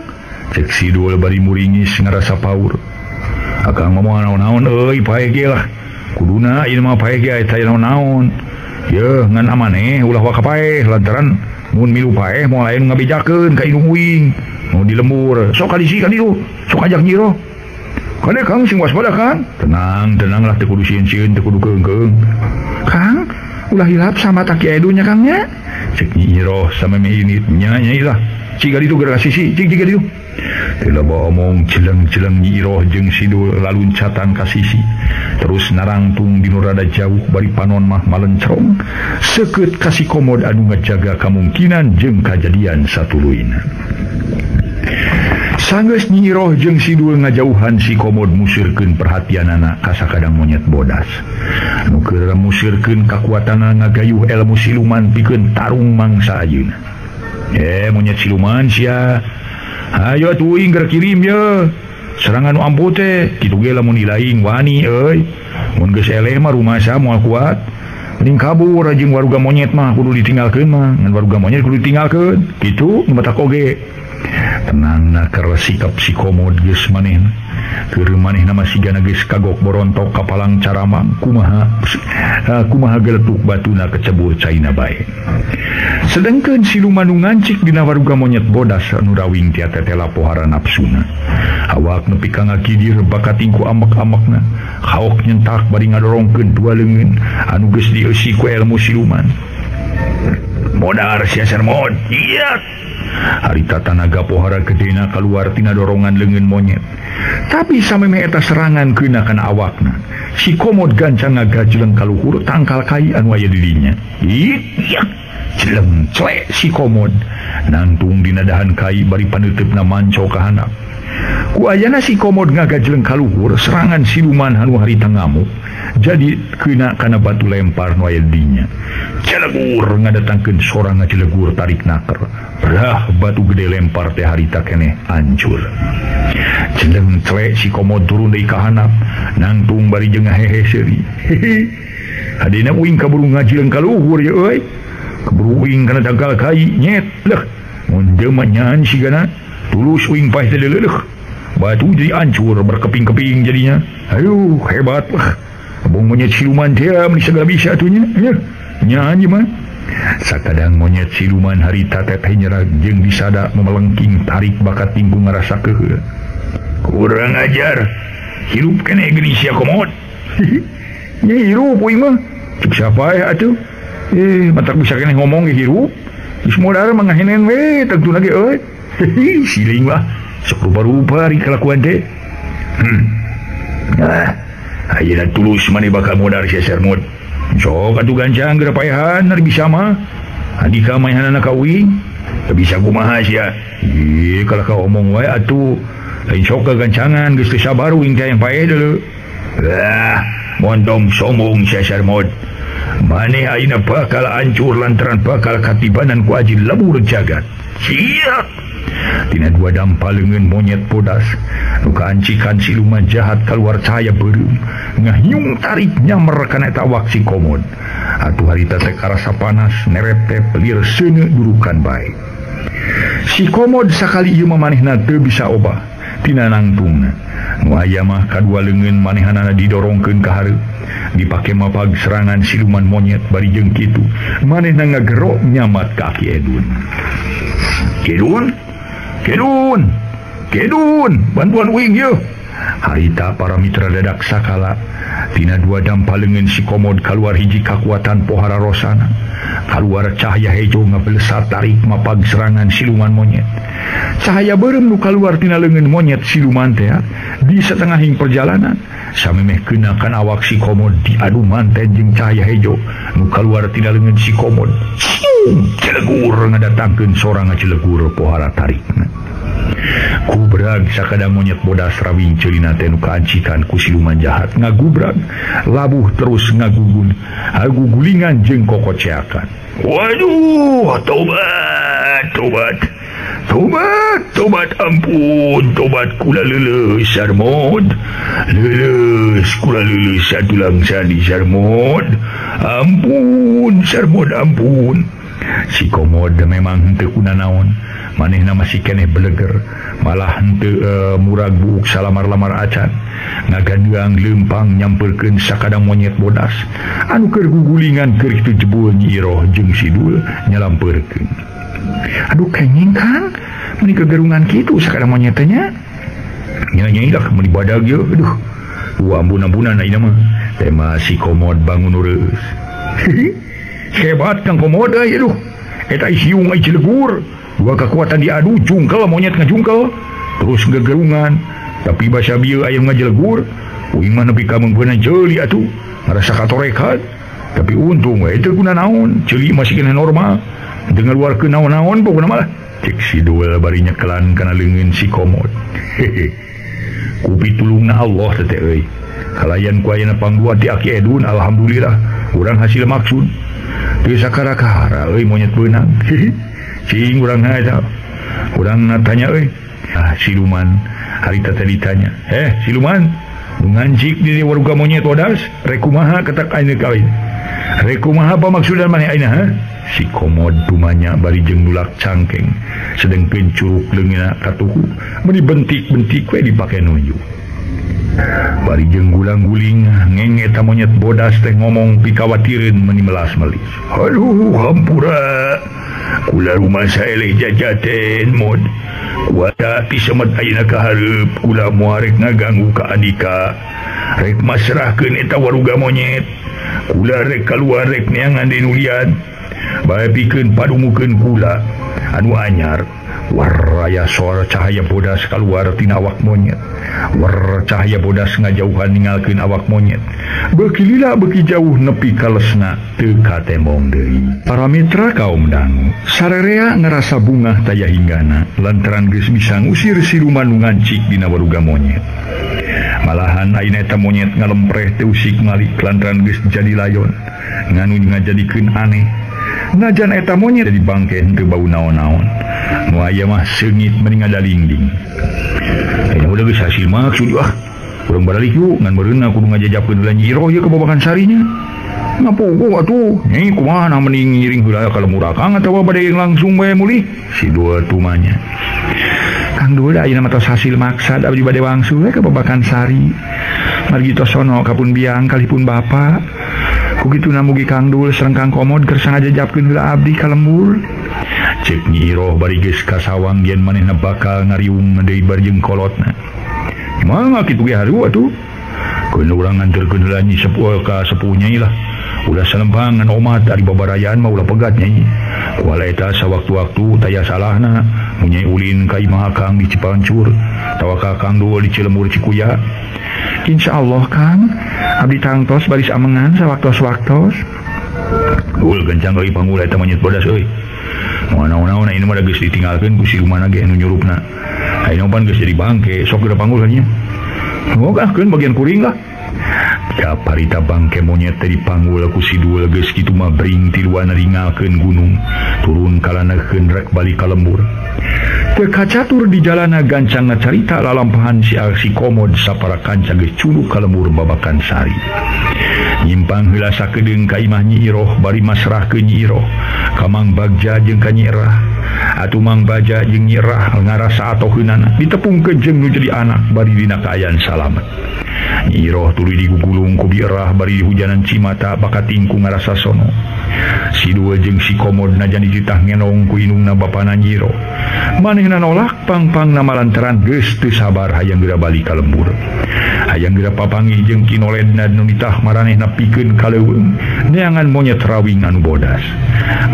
Cek si Dul bari muringis ngarasa paur. Akang ngomong naon-naon euy paeh ge lah. Kuduna ieu mah paeh ge eta naon-naon. Yeuh ngan amaneh ulah waka paeh lantaran mun milu paeh moal aya nu ngabejakeun ka indung uing. Nu di lembur, sok kadisi ka ditu, sok ajak nyi Roh. Kade Kang sing waspada Kang. Tenang, tenang lah teu kudu sieun-sieun, teu kudu keung-keung. Kang, ulah hilap sama taki edunya Kang nya. Cek Nyi Roh sameme init nya nya lah. Cik ka ditu geura sisi, cik ka ditu. Teu loba omong jeleng-jeleng Nyi Iroh jeung Sidul laluncatan ka sisi. Terus narangtung di nu rada jauh bari panon mah malencrong. Seukeut ka si Komod anu ngajaga kamungkinan jeung kajadian satuluyna. Sanggeus Nyi Iroh jeung Sidul ngajauhan si Komod musirkeun perhatianana ka sakadang monyet bodas. Nu keur musirkeun kakuatanana ngagayuh ilmu siluman pikeun tarung mangsa ayeuna. Monyet siluman sia. Ayo atuh uing geura kirim ye. Serangan nu ampuh teh kitu ge lamun ilaing wani euy. Mun geus eleh mah rumasa moal kuat. Mending kabur jeung waruga monyet mah kudu ditinggalkeun mah. Ngan waruga monyet kudu ditinggalkeun. Kitu nu matak oge. Tenang na keur sikap si Komod geus manehna. Keur manehna mah sigana geus kagok borontok ka palang caramang kumaha kumaha geletuk batuna kecebur caina bae. Sedengkeun siluman nu ngancik dina waruga monyet bodas anu rawing tia tetela pohara napsuna. Awak nepi ka ngakidir bakat tingku amek-amekna. Haok nyentak bari ngadorongkeun dua leungeun anu geus dieusi ku ilmu siluman. Modar sia Sarmod. Iya. Harita tanaga pohara gedena kaluar tina dorongan leungeun monyet. Tapi samemeh eta serangan keuna kana awakna. Si Komod gancang ngagajleng kaluhur tangkal kai anu aya di dinya. Iya. Jeleng clek si Komod nangtung dina dahan kai bari paneuteup manco ka handap. Ku ayana si Komod ngagajleng kaluhur serangan siluman anu harita ngamuk jadi keuna kana batu lempar nu aya di dinya. Celegur ngadatangkeun sorang ngacelegur tarik naker. Brah batu gede lempar teh harita keneh hancur. Jeleng clek si Komod turun deui ka handap nangtung bari jeung ngahehe seuri. Hehe. Hadina uing kaburu ngajleng kaluhur ye euy. Keburu uing kana tangkal kai nyet leh. Mun deui mah nyaan sigana tulus uing paeh teh leuleuk. Batu jadi hancur berkeping-keping jadinya. Aduh hebat lah. Abong monyet siluman teh meni segala bisa atuh nya. Nyaan ieu mah. Sakadang monyet siluman harita teteh nyerag jeung disada memelengking tarik bakat tingku ngarasa keheul. Kurang ajar. Hirup keneh geuning sia Komod. Nya hirup uing mah. Cek siapa ya atuh? Matak bisa keneh ngomong ge hirup. Geus modar mah ngahenen we tangtuna ge euy. Siling lah. Sok rupa-rupa ari kalakuan teh. Nah, ayeuna tulus maneh bakal modar sia Sarmod. Sok atuh gancang geura paehan ari bisa mah. Andika maehanana ka uing. Teu bisa kumaha sia. Ih, kalah ka omong wae atuh. Lain sok gagancangan geus teu sabar uing teh yang paeh deuleu. Ah, mondong sombong sia Sarmod. Maneh ayeuna bakal hancur lantaran bakal katibanan ku aji lebur jagat. Siap. Tina dua dampa leungeun monyet bodas nu kaancikan siluman jahat kaluar cahaya beureum ngahiung tarik nyamer kana eta awak si Komod. Atuh harita teh karasa panas nereptep lir seuneu durukan bae. Si Komod sakali ieu mah manehna teu bisa obah tina nangtungna. Nu aya mah kadua leungeun manehanana didorongkeun ka hareup. Dipake mapag serangan siluman monyet bari jeung kitu manehna ngagero nyamat ka Aki Edun. Kedun, Kedun, Kedun, bantuan uing yeuh. Harita para mitra dadak sakala tina dua dampa leungeun si Komod kaluar hiji kakuatan pohara rosana. Kaluar cahaya hejo ngabelesat tarik mapag serangan siluman monyet. Cahaya beureum nu kaluar tina leungeun monyet siluman teh di setengahing perjalanan samemeh keuna kana awak si Komod diadu manten jeung cahaya hejo nu kaluar tina leungeun si Komod. Celegur ngadatangkeun sorang ngacelegur pohara tarikna. Kubrag sakadang monyet bodas rawing ceulina teh nu kaancikan ku siluman jahat ngagubrag labuh terus ngagugun agugulingan jeung kokoceakan. Waduh, tobat, tobat. Tobat, tobat, ampun, tobat kula leuleus Sarmod. Leuleus kula leuleus satulang sani Sarmod. Ampun Sarmod, ampun. Si Komod memang henteu kunanaon, manehna masih keneh beleger, malah henteu murag buuk salamar-lamar acan. Ngagandeang leumpang nyamperkeun sakadang monyet bodas anu keur gugulingan keur kitu jebul Nyi Iroh jeung Sidul nyalampeurkeun. Aduh kenging Kang, meuni kegerungan kitu sakadang monyet teh nya. Nya-nya lah meuni badag ye, aduh. Wah ampun-ampunan ayeuna mah. Tema si Komod bangun ureus. Hebat Kang Komod euy, aduh. Eta hiung ai cilegur. Dua kekuatan diadu, jungkel monyet ngajungkel, terus gegerungan. Tapi basa bieu aya ngajelegur, uing mah nepi ka meungpeunna ceuli atuh, ngarasa katorekan. Tapi untung we teu guna naon, ceuli masih keneh normal. Teu ngaluarkeun naon-naon pokona mah. Cek si Dul bari nyekelan kana leungeun si Komod. Hehe. Ku pitulungna Allah teh euy. Kalayan ku ayana pangdua ti Aki Edun, alhamdulillah urang hasil maksud. Teu sakara-kara euy monyet beunang. Cing urang eta. Urang tanya euy. Ah siluman harita teh ditanya. Siluman, nu ngancik di waruga monyet bodas, rek kumaha ketak ayeuna kawin. Rek kumaha apa maksudan maneh ayeuna ha? Si Komod tumanya bari jeung nulak cangkeng, sedengkeun curug leungeunna katuhu, meuni bentik-bentik we dipake nunjuk. Bari jeung gulang-guling ngenge eta monyet bodas teh ngomong pikawatireun meuni melas-melis. Aduh hampura. Kula rumasa eleh jajaten mod. Kuata pisemet ayeuna ka hareup kula moal rek ngaganggu ka andika. Rek masrahkeun eta waruga monyet. Kula rek kaluar rek neangan deui nu lian. Bae pikeun padumukeun kula anu anyar. Waraya sora cahaya bodas kaluar tina awak monyet. War cahaya bodas ngajauhan ninggalkeun awak monyet. Beuki lila beuki jauh nepi kalesna teu katembong deui. Para mitra kaum dangu, sarerea ngarasa bungah taya hinggana lantaran geus bisa ngusir siluman nu ngancik dina waruga monyet. Malahan ayeuna eta monyet ngalempreh teu usik malik lantaran geus jadi layon, nganu ngajadikeun aneh. Najan eta monyet jadi bangke henteu bau naon-naon. Nu aya mah seungit meni ngadalingding. Ayeuna udah geus hasil maksud ah. Urang baralik yuk ngan meureunna kudu ngajajapkeun heula Nyi Iroh ieu ka Babakan Sarinya. Ngapogo atuh. Nyi kumaha nah mending ngiring heula ka lembur Akang atawa bade langsung bae mulih. Si dua tumanya. Kang Dul ayeuna mah tos hasil maksad abdi bade wangsul we ka Babakan Sari. Margi tos sono ka pun biang kalipun bapa. Ku kituna mugi Kang Dul sareng Kang Komod kersa ngajajapkeun heula abdi ka lembur. Cek Nyi Iroh bari geus kasawang yen manehna bakal ngariung deui bari jeung kolotna. Mangga kitu ge haru atuh. Keun urang nganterkeun heula Nyi Sepuh ka sepuh nyai lah. Ulah salempang ngan omat ari babarayaan mah ulah pegat nyai. Kuala eta sawaktu-waktu taya salahna mun nyai ulin ka imah Akang di Cipancur tawa ka Kang Dul di Cilemur Cikuya. Insyaallah Kang, abdi tangtos baris amengan sawaktos-waktos. Ul gancang euy pangul eta monyet bodas euy. Moal naon-naon ayeuna mah geus ditinggalkeun ku siluman ge anu nyurupna. Ayeuna pan geus jadi bangke, sok geura panggul nya. Ngogahkeun bagian kuring lah. Kaparita bangke monyet teh dipanggul ku si Dul geus kitu mah bring tiluan ringalkeun gunung, turun kalanakeun rek balik ka lembur. Teu kacatur di jalana gancang ngacarita lalampahan si si Komod sapara kanca geus culuk ka lembur Babakan Sari. Nyimpang heula sakedeung ka imah Nyi Iroh bari masrahkeun Nyi Iroh ka Mang Bagja jeung ka Nyi Erah. Atuh Mang Bagja jeung Nyi Erah ngarasa atoheunana ditepungkeun jeung nu jadi anak bari dina kaayaan salamet. Nyi Iroh tuluy digugulung ku Bi Erah bari hujanan cimata bakating ku ngarasa sono. Si Dul jeung si Komod najan dititah ngenong ku indungna bapana Nyi Iroh. Manehna nolak pang-pangna malantaran geus teu sabar hayang geura balik ka lembur. Hayang geura papanggih jeung Ki Noledna nu nitah maranehna pikeun ka leuweung neangan monyet rawing anu bodas.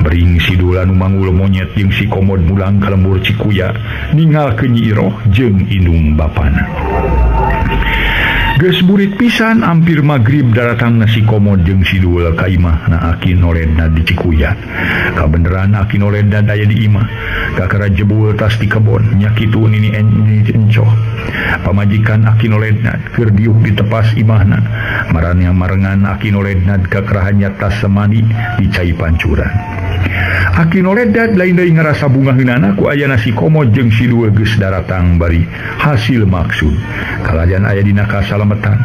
Bering si Dul anu manggul monyet jeung si Komod mulang ka lembur Cikuya ninggalkeun Nyi Iroh jeung indung bapana. Geus burit pisan ampir magrib daratangna si Komod jeung si Dul ka imahna Aki Noledna di Cikuya. Kabeneran Aki Noledna aya di imah. Kakara jebul tas di kebon nya kitu nini encoh. Pamajikan Aki Noledna keur diuk ditepas imahna. Marannya marengan Aki Noledna kakarahannya tas semani di cai pancuran. Aki Noledna lain deui ngarasa bungaheunana ku ayana si Komod jeung si Dul geus daratang bari hasil maksud. Kalayan aya dina kasalametan.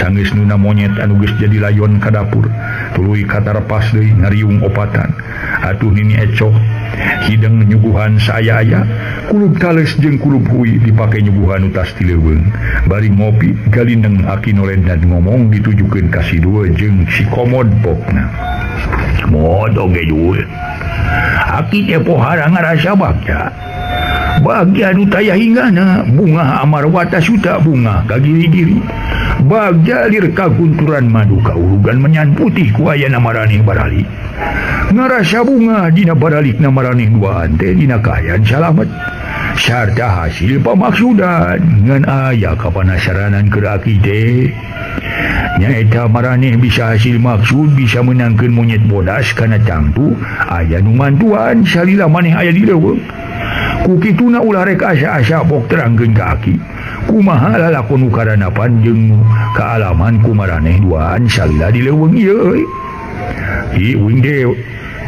Sanggeus nuna monyet anu geus jadi layon ka dapur, tuluy katarepas deui ngariung opatan. Atuh nini ecoh hideng nyuguhan saaya-aya, kulub tales jeung kulub hui dipake nyuguhan utas ti leuweung. Bari ngopi galindeng Aki Noledna ngomong ditujukeun ka si Dul jeung si Komod pokna. Mod oge Dul. Aki teh pohara ngarasa bagja. Bagja nu taya hinggana, bungah amarwata suta bungah ka giri-giri. Bagja lir kagunturan madu kaurugan menyan putih ku ayana maraneh baralik. Ngarasa bungah dina baralikna maraneh duaan teh dina kaayaan salamet. Sarta hasil pamaksudan ngan aya kapanasaranan keur aki teh. Nyaeta maraneh bisa hasil maksud bisa menangkeun monyet bodas kana tangtu aya nu mantuan salila maneh aya di leuweung. Ku kituna ulah rek asa-asa pok terangkeun ka aki. Kumaha lalakon nu karanapan jeung kaalaman ku maraneh duaan salila di leuweung ieu euy. Hi uing teh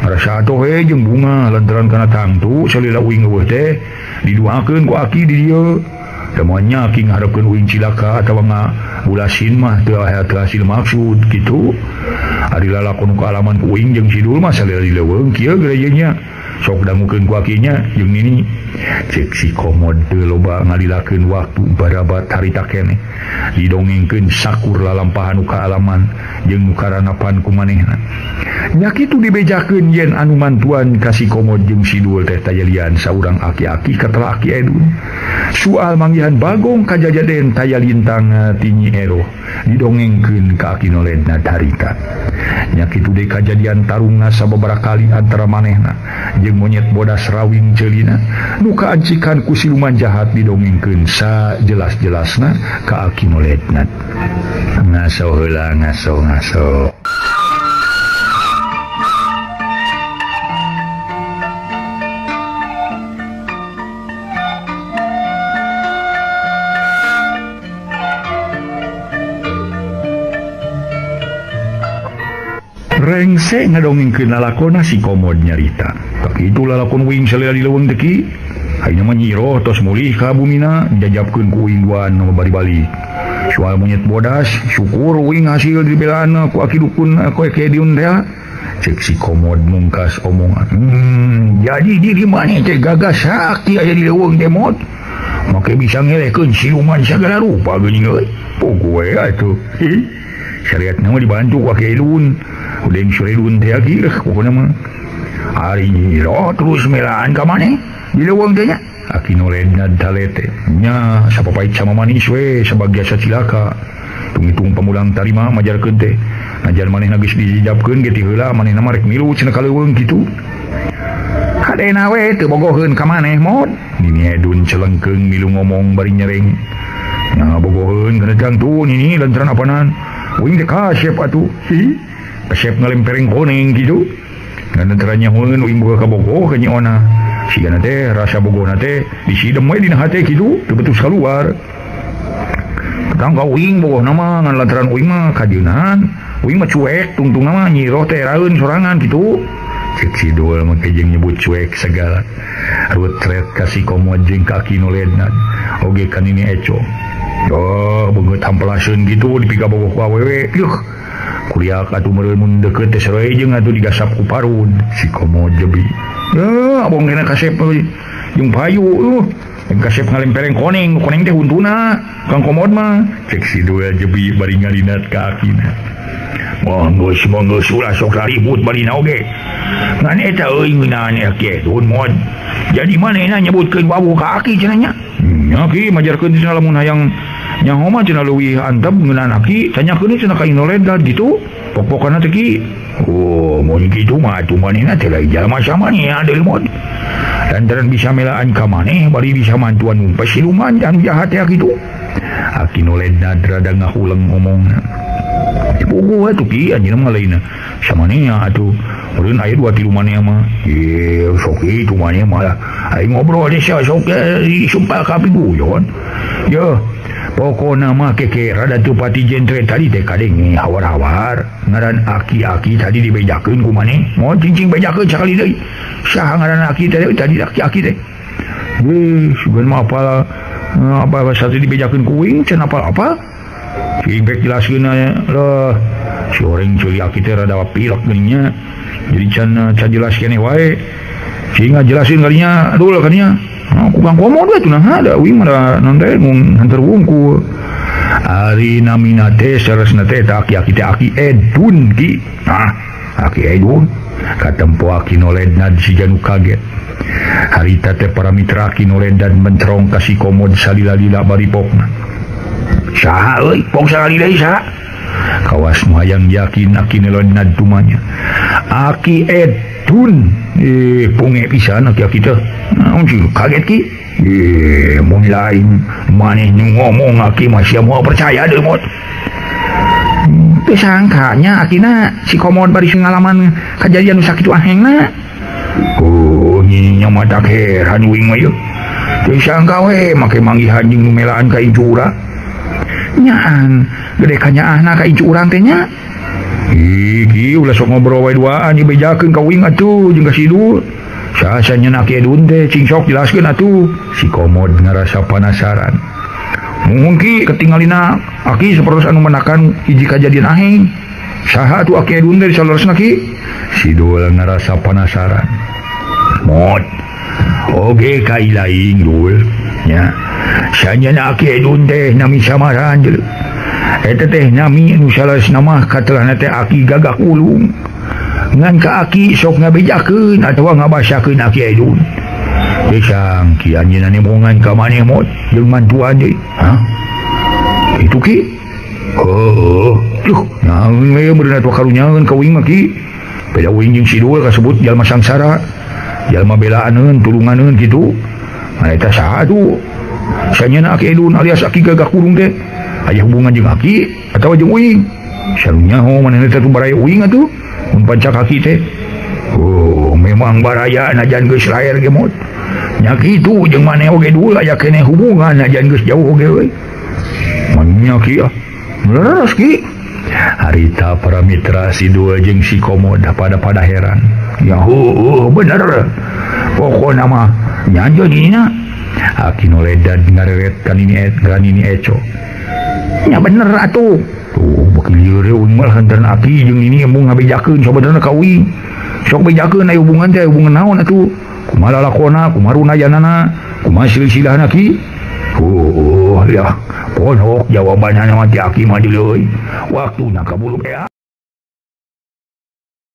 ngarasa atoh we jeung bunga lantaran kana tangtu salila uing eueuh teh diduakeun ku aki di dieu. Temuannya aki ngaharepkeun uing cilaka atawa ngabulasin mah teu hasil maksud kitu. Ari lalakon nu kaalaman ku uing jeung Sidul mah salila di leuweung kieu geura nya. Sok dangukeun ku akinya jeung nini. Cek si Komod teu loba ngalilakeun waktu barabat harita keneh. Didongengkeun sakur lalampahan nu kaalaman jeung nu karanapan ku manehna. Nya kitu dibejakeun yen anu mantuan ka si Komod jeung Sidul teh tayalian saurang aki-aki katela Aki Edun. Soal manggihan Bagong kajajaden taya lintang ti Nyi Eroh didongengkeun ka Aki Noledna harita. Nya kitu deui kajadian tarungna sababaraha kali antara manehna jeung monyet bodas rawing ceulina nu kaancikan ku siluman jahat didongengkeun sajelas-jelasna ka Aki Noledna. Ngaso heula ngaso ngaso. Rengse ngadongengkeun lalakona si Komod nyarita. Kakitu lalakon uing salila di leuweung teh ki. Ayeuna mah Nyi Iroh tos mulih ka bumina dijajabkeun ku uing duaan nu bari-balik. Soal monyet bodas, syukur uing hasil dibelaan ku aki dukun ku Aki Edun teh. Cek si Komod mungkas omongan. Jadi diri maneh teh gagah sakti aya di leuweung teh mod. Make bisa ngelehkeun siluman sagala rupa geuning euy. Pogo we atuh. Syariatna mah dibantu ku Aki Edun. Udeng Suredun teh aki lah pokona mah. Ari Nyi Iroh terus melaan ka maneh di leuweung teh nya. Aki Noledna talete. Nya sapapait sama manis we sabagiasa cilaka. Tungtung pamulang tarima majarkeun teh. Najan manehna geus dijijabkeun ge ti heula manehna mah rek milu cenah ka leuweung kitu. Kadena we teu bogoheun ka maneh mod. Nini Edun celengkeung milu ngomong bari nyereng. Nya bogoheun kana jangtu nini lantaran apanan. Uing teh kasep atuh. Hi. Kasep ngalempereng koneng gitu. Ngan lantaran nyahoeun uing boga kabogoh ka Nyi Ona. Sigana teh rasa bogohna teh disidem we dina hate kitu, teu betus kaluar. Petang ka uing bogohna mah ngan lantaran uing mah kadieunan, uing mah cuek tungtungna mah Nyi Iroh teh eraeun sorangan kitu. Cek si Dul mah jeung nyebut cuek segala. Rutret ka si Komod jeung ka Aki Noledna. Oge ka Nini Eco. Oh, beungeut hampelaseun kitu dipika bogoh ku awewe. Yuh. Kuriak atuh meureun mun deukeut teh sarua jeung atuh digasap ku parud si Komod jebi. Abong kena kasep jeung payu jeung kasep ngalempereng koneng, koneng teh huntuna Kang Komod mah. Cek si Dul jebi bari ngalinat ka akina. Manggeus manggeus ulah sok ribut barina oge. Ngan eta euy ngeunaan Aki Edun mod. Jadi manehna nyebutkeun wawuh ka aki cenah nya. Nya ki majarkeun cenah lamun hayang nyaho mah cenah leuwih antep ngeunaan aki tanyakeun cenah ka Inoledna gitu. Pok-pokana teh ki. Oh, mun kitu mah atuh manehna teh lain jalma samane deui mod. Lantaran bisa melaan ka maneh bari bisa mantuan ngumpes siluman anu jahat teh kitu. Aki Noledna rada ngahuleng omongna. Puguh atuh ki anjeunna mah lainna. Samanea atuh. Meureun aya 2 3 maneh mah. Ye, sok kitu maneh mah lah. Aing ngobrol teh sok disumpah ka piguyon. Ye, pokona mah keke rada teu pati jentre tadi teh kadenge hawar-hawar ngaran aki-aki tadi dibejakeun ku maneh. Moal cing-cing bejakeun sakali deui. Saha ngaran aki teh tadi aki-aki teh. Ye, sugan mah apal apa satu dibejakeun ku uing cenah apal-apal. Cing pek jelaskeun lah. Si oreng ceuli aki teh rada pilek geuning. Jadi can jelas keneh wae. Cing ngajelasin kalinya dul kalinya. Nah, ku Kang Komod we tuh nah da uing mah da naon teh mung hanter wungkul. Ari namina teh saresna teh eta aki-aki teh Aki Edun ki. Nah, Aki Edun katempo Aki Noledna siga nu kaget. Harita teh para mitra Aki Noledna mencerong ka si Komod salila-lila bari pokna. Saha euy, pok sakali deui saha? Kawas nu hayang yakin Aki Noledna tumanya. Aki Edun punge pisan aki-aki teh. Naon sih kaget ki? Mun lain maneh nu ngomong aki mah sia moal percaya deui mod. Teu sangkanya akina si Komod bari ngalaman kajadian nu sakitu ahengna. Oh, nyinya mah tak heran uing mah ieu. Teu sangka we make manggihan jeung nu melaan ka incu urang. Nyaan, gede kanyaahna ka incu urang teh nya. Ih, ki ulah sok ngobrol wae duaan dibejakeun ka uing atuh jeung ka Sidul. Saha nya Aki Edun teh cing sok jelaskeun atuh. Si Komod ngarasa panasaran. Muhun ki ketinggalina aki sapertos anu menakan hiji kajadian aheng. Saha atuh Aki Edun teh saleresna Ki? Si Dul ngarasa penasaran. Mot. Oge ka ilaing Dul nya. Sanyana Aki Edun teh nami samaran deuleu. Eta teh nami nu saleresna mah katelahna teh Aki Gagak Ulung. Ngan ka Aki sok ngabejakeun atawa ngabasakeun Aki Edun. Pisang ki anjeunna nembongan ka maneh mot jeung mantuan deui. Hah? Itu Ki? Heuh. Duh, naon we meureun atuh karunyaeun ka uing mah Ki. Beda uing jeung si Dul kasebut jalma sangsara. Jalma belaaneun, tulunganeun kitu. Nah eta saha atuh? Sanyana Aki Edun alias Aki Gagak Ulung teh aya hubungan jeung Aki atawa jeung uing? Sarunya ho manehna teh baraya uing atuh. Mun pancak Aki teh. Oh, memang baraya najan geus laer ge mot. Nya kitu jeung maneh oge Dul aya keneh hubungan najan geus jauh oge euy. Manya Ki ah. Leres Ki. Harita para mitra si Dul jeung si Komod pada heran. Ya heueuh bener. Pokona mah nyanjo dina. Aki nu ledad ngareret ka nini Eco. Nya bener atuh. Tuh beuki lieur uing mah hantaran Aki jeung nini embung ngabejakeun sabenerna ka uing. Sok bejakeun aya hubungan teh hubungan naon atuh? Kumaha lalakona, kumaha runayanana, kumaha silsilahna Ki? Oh, ya, ponok jawabanana mah ti Aki mah deuleuy. Waktuna kaburu ea.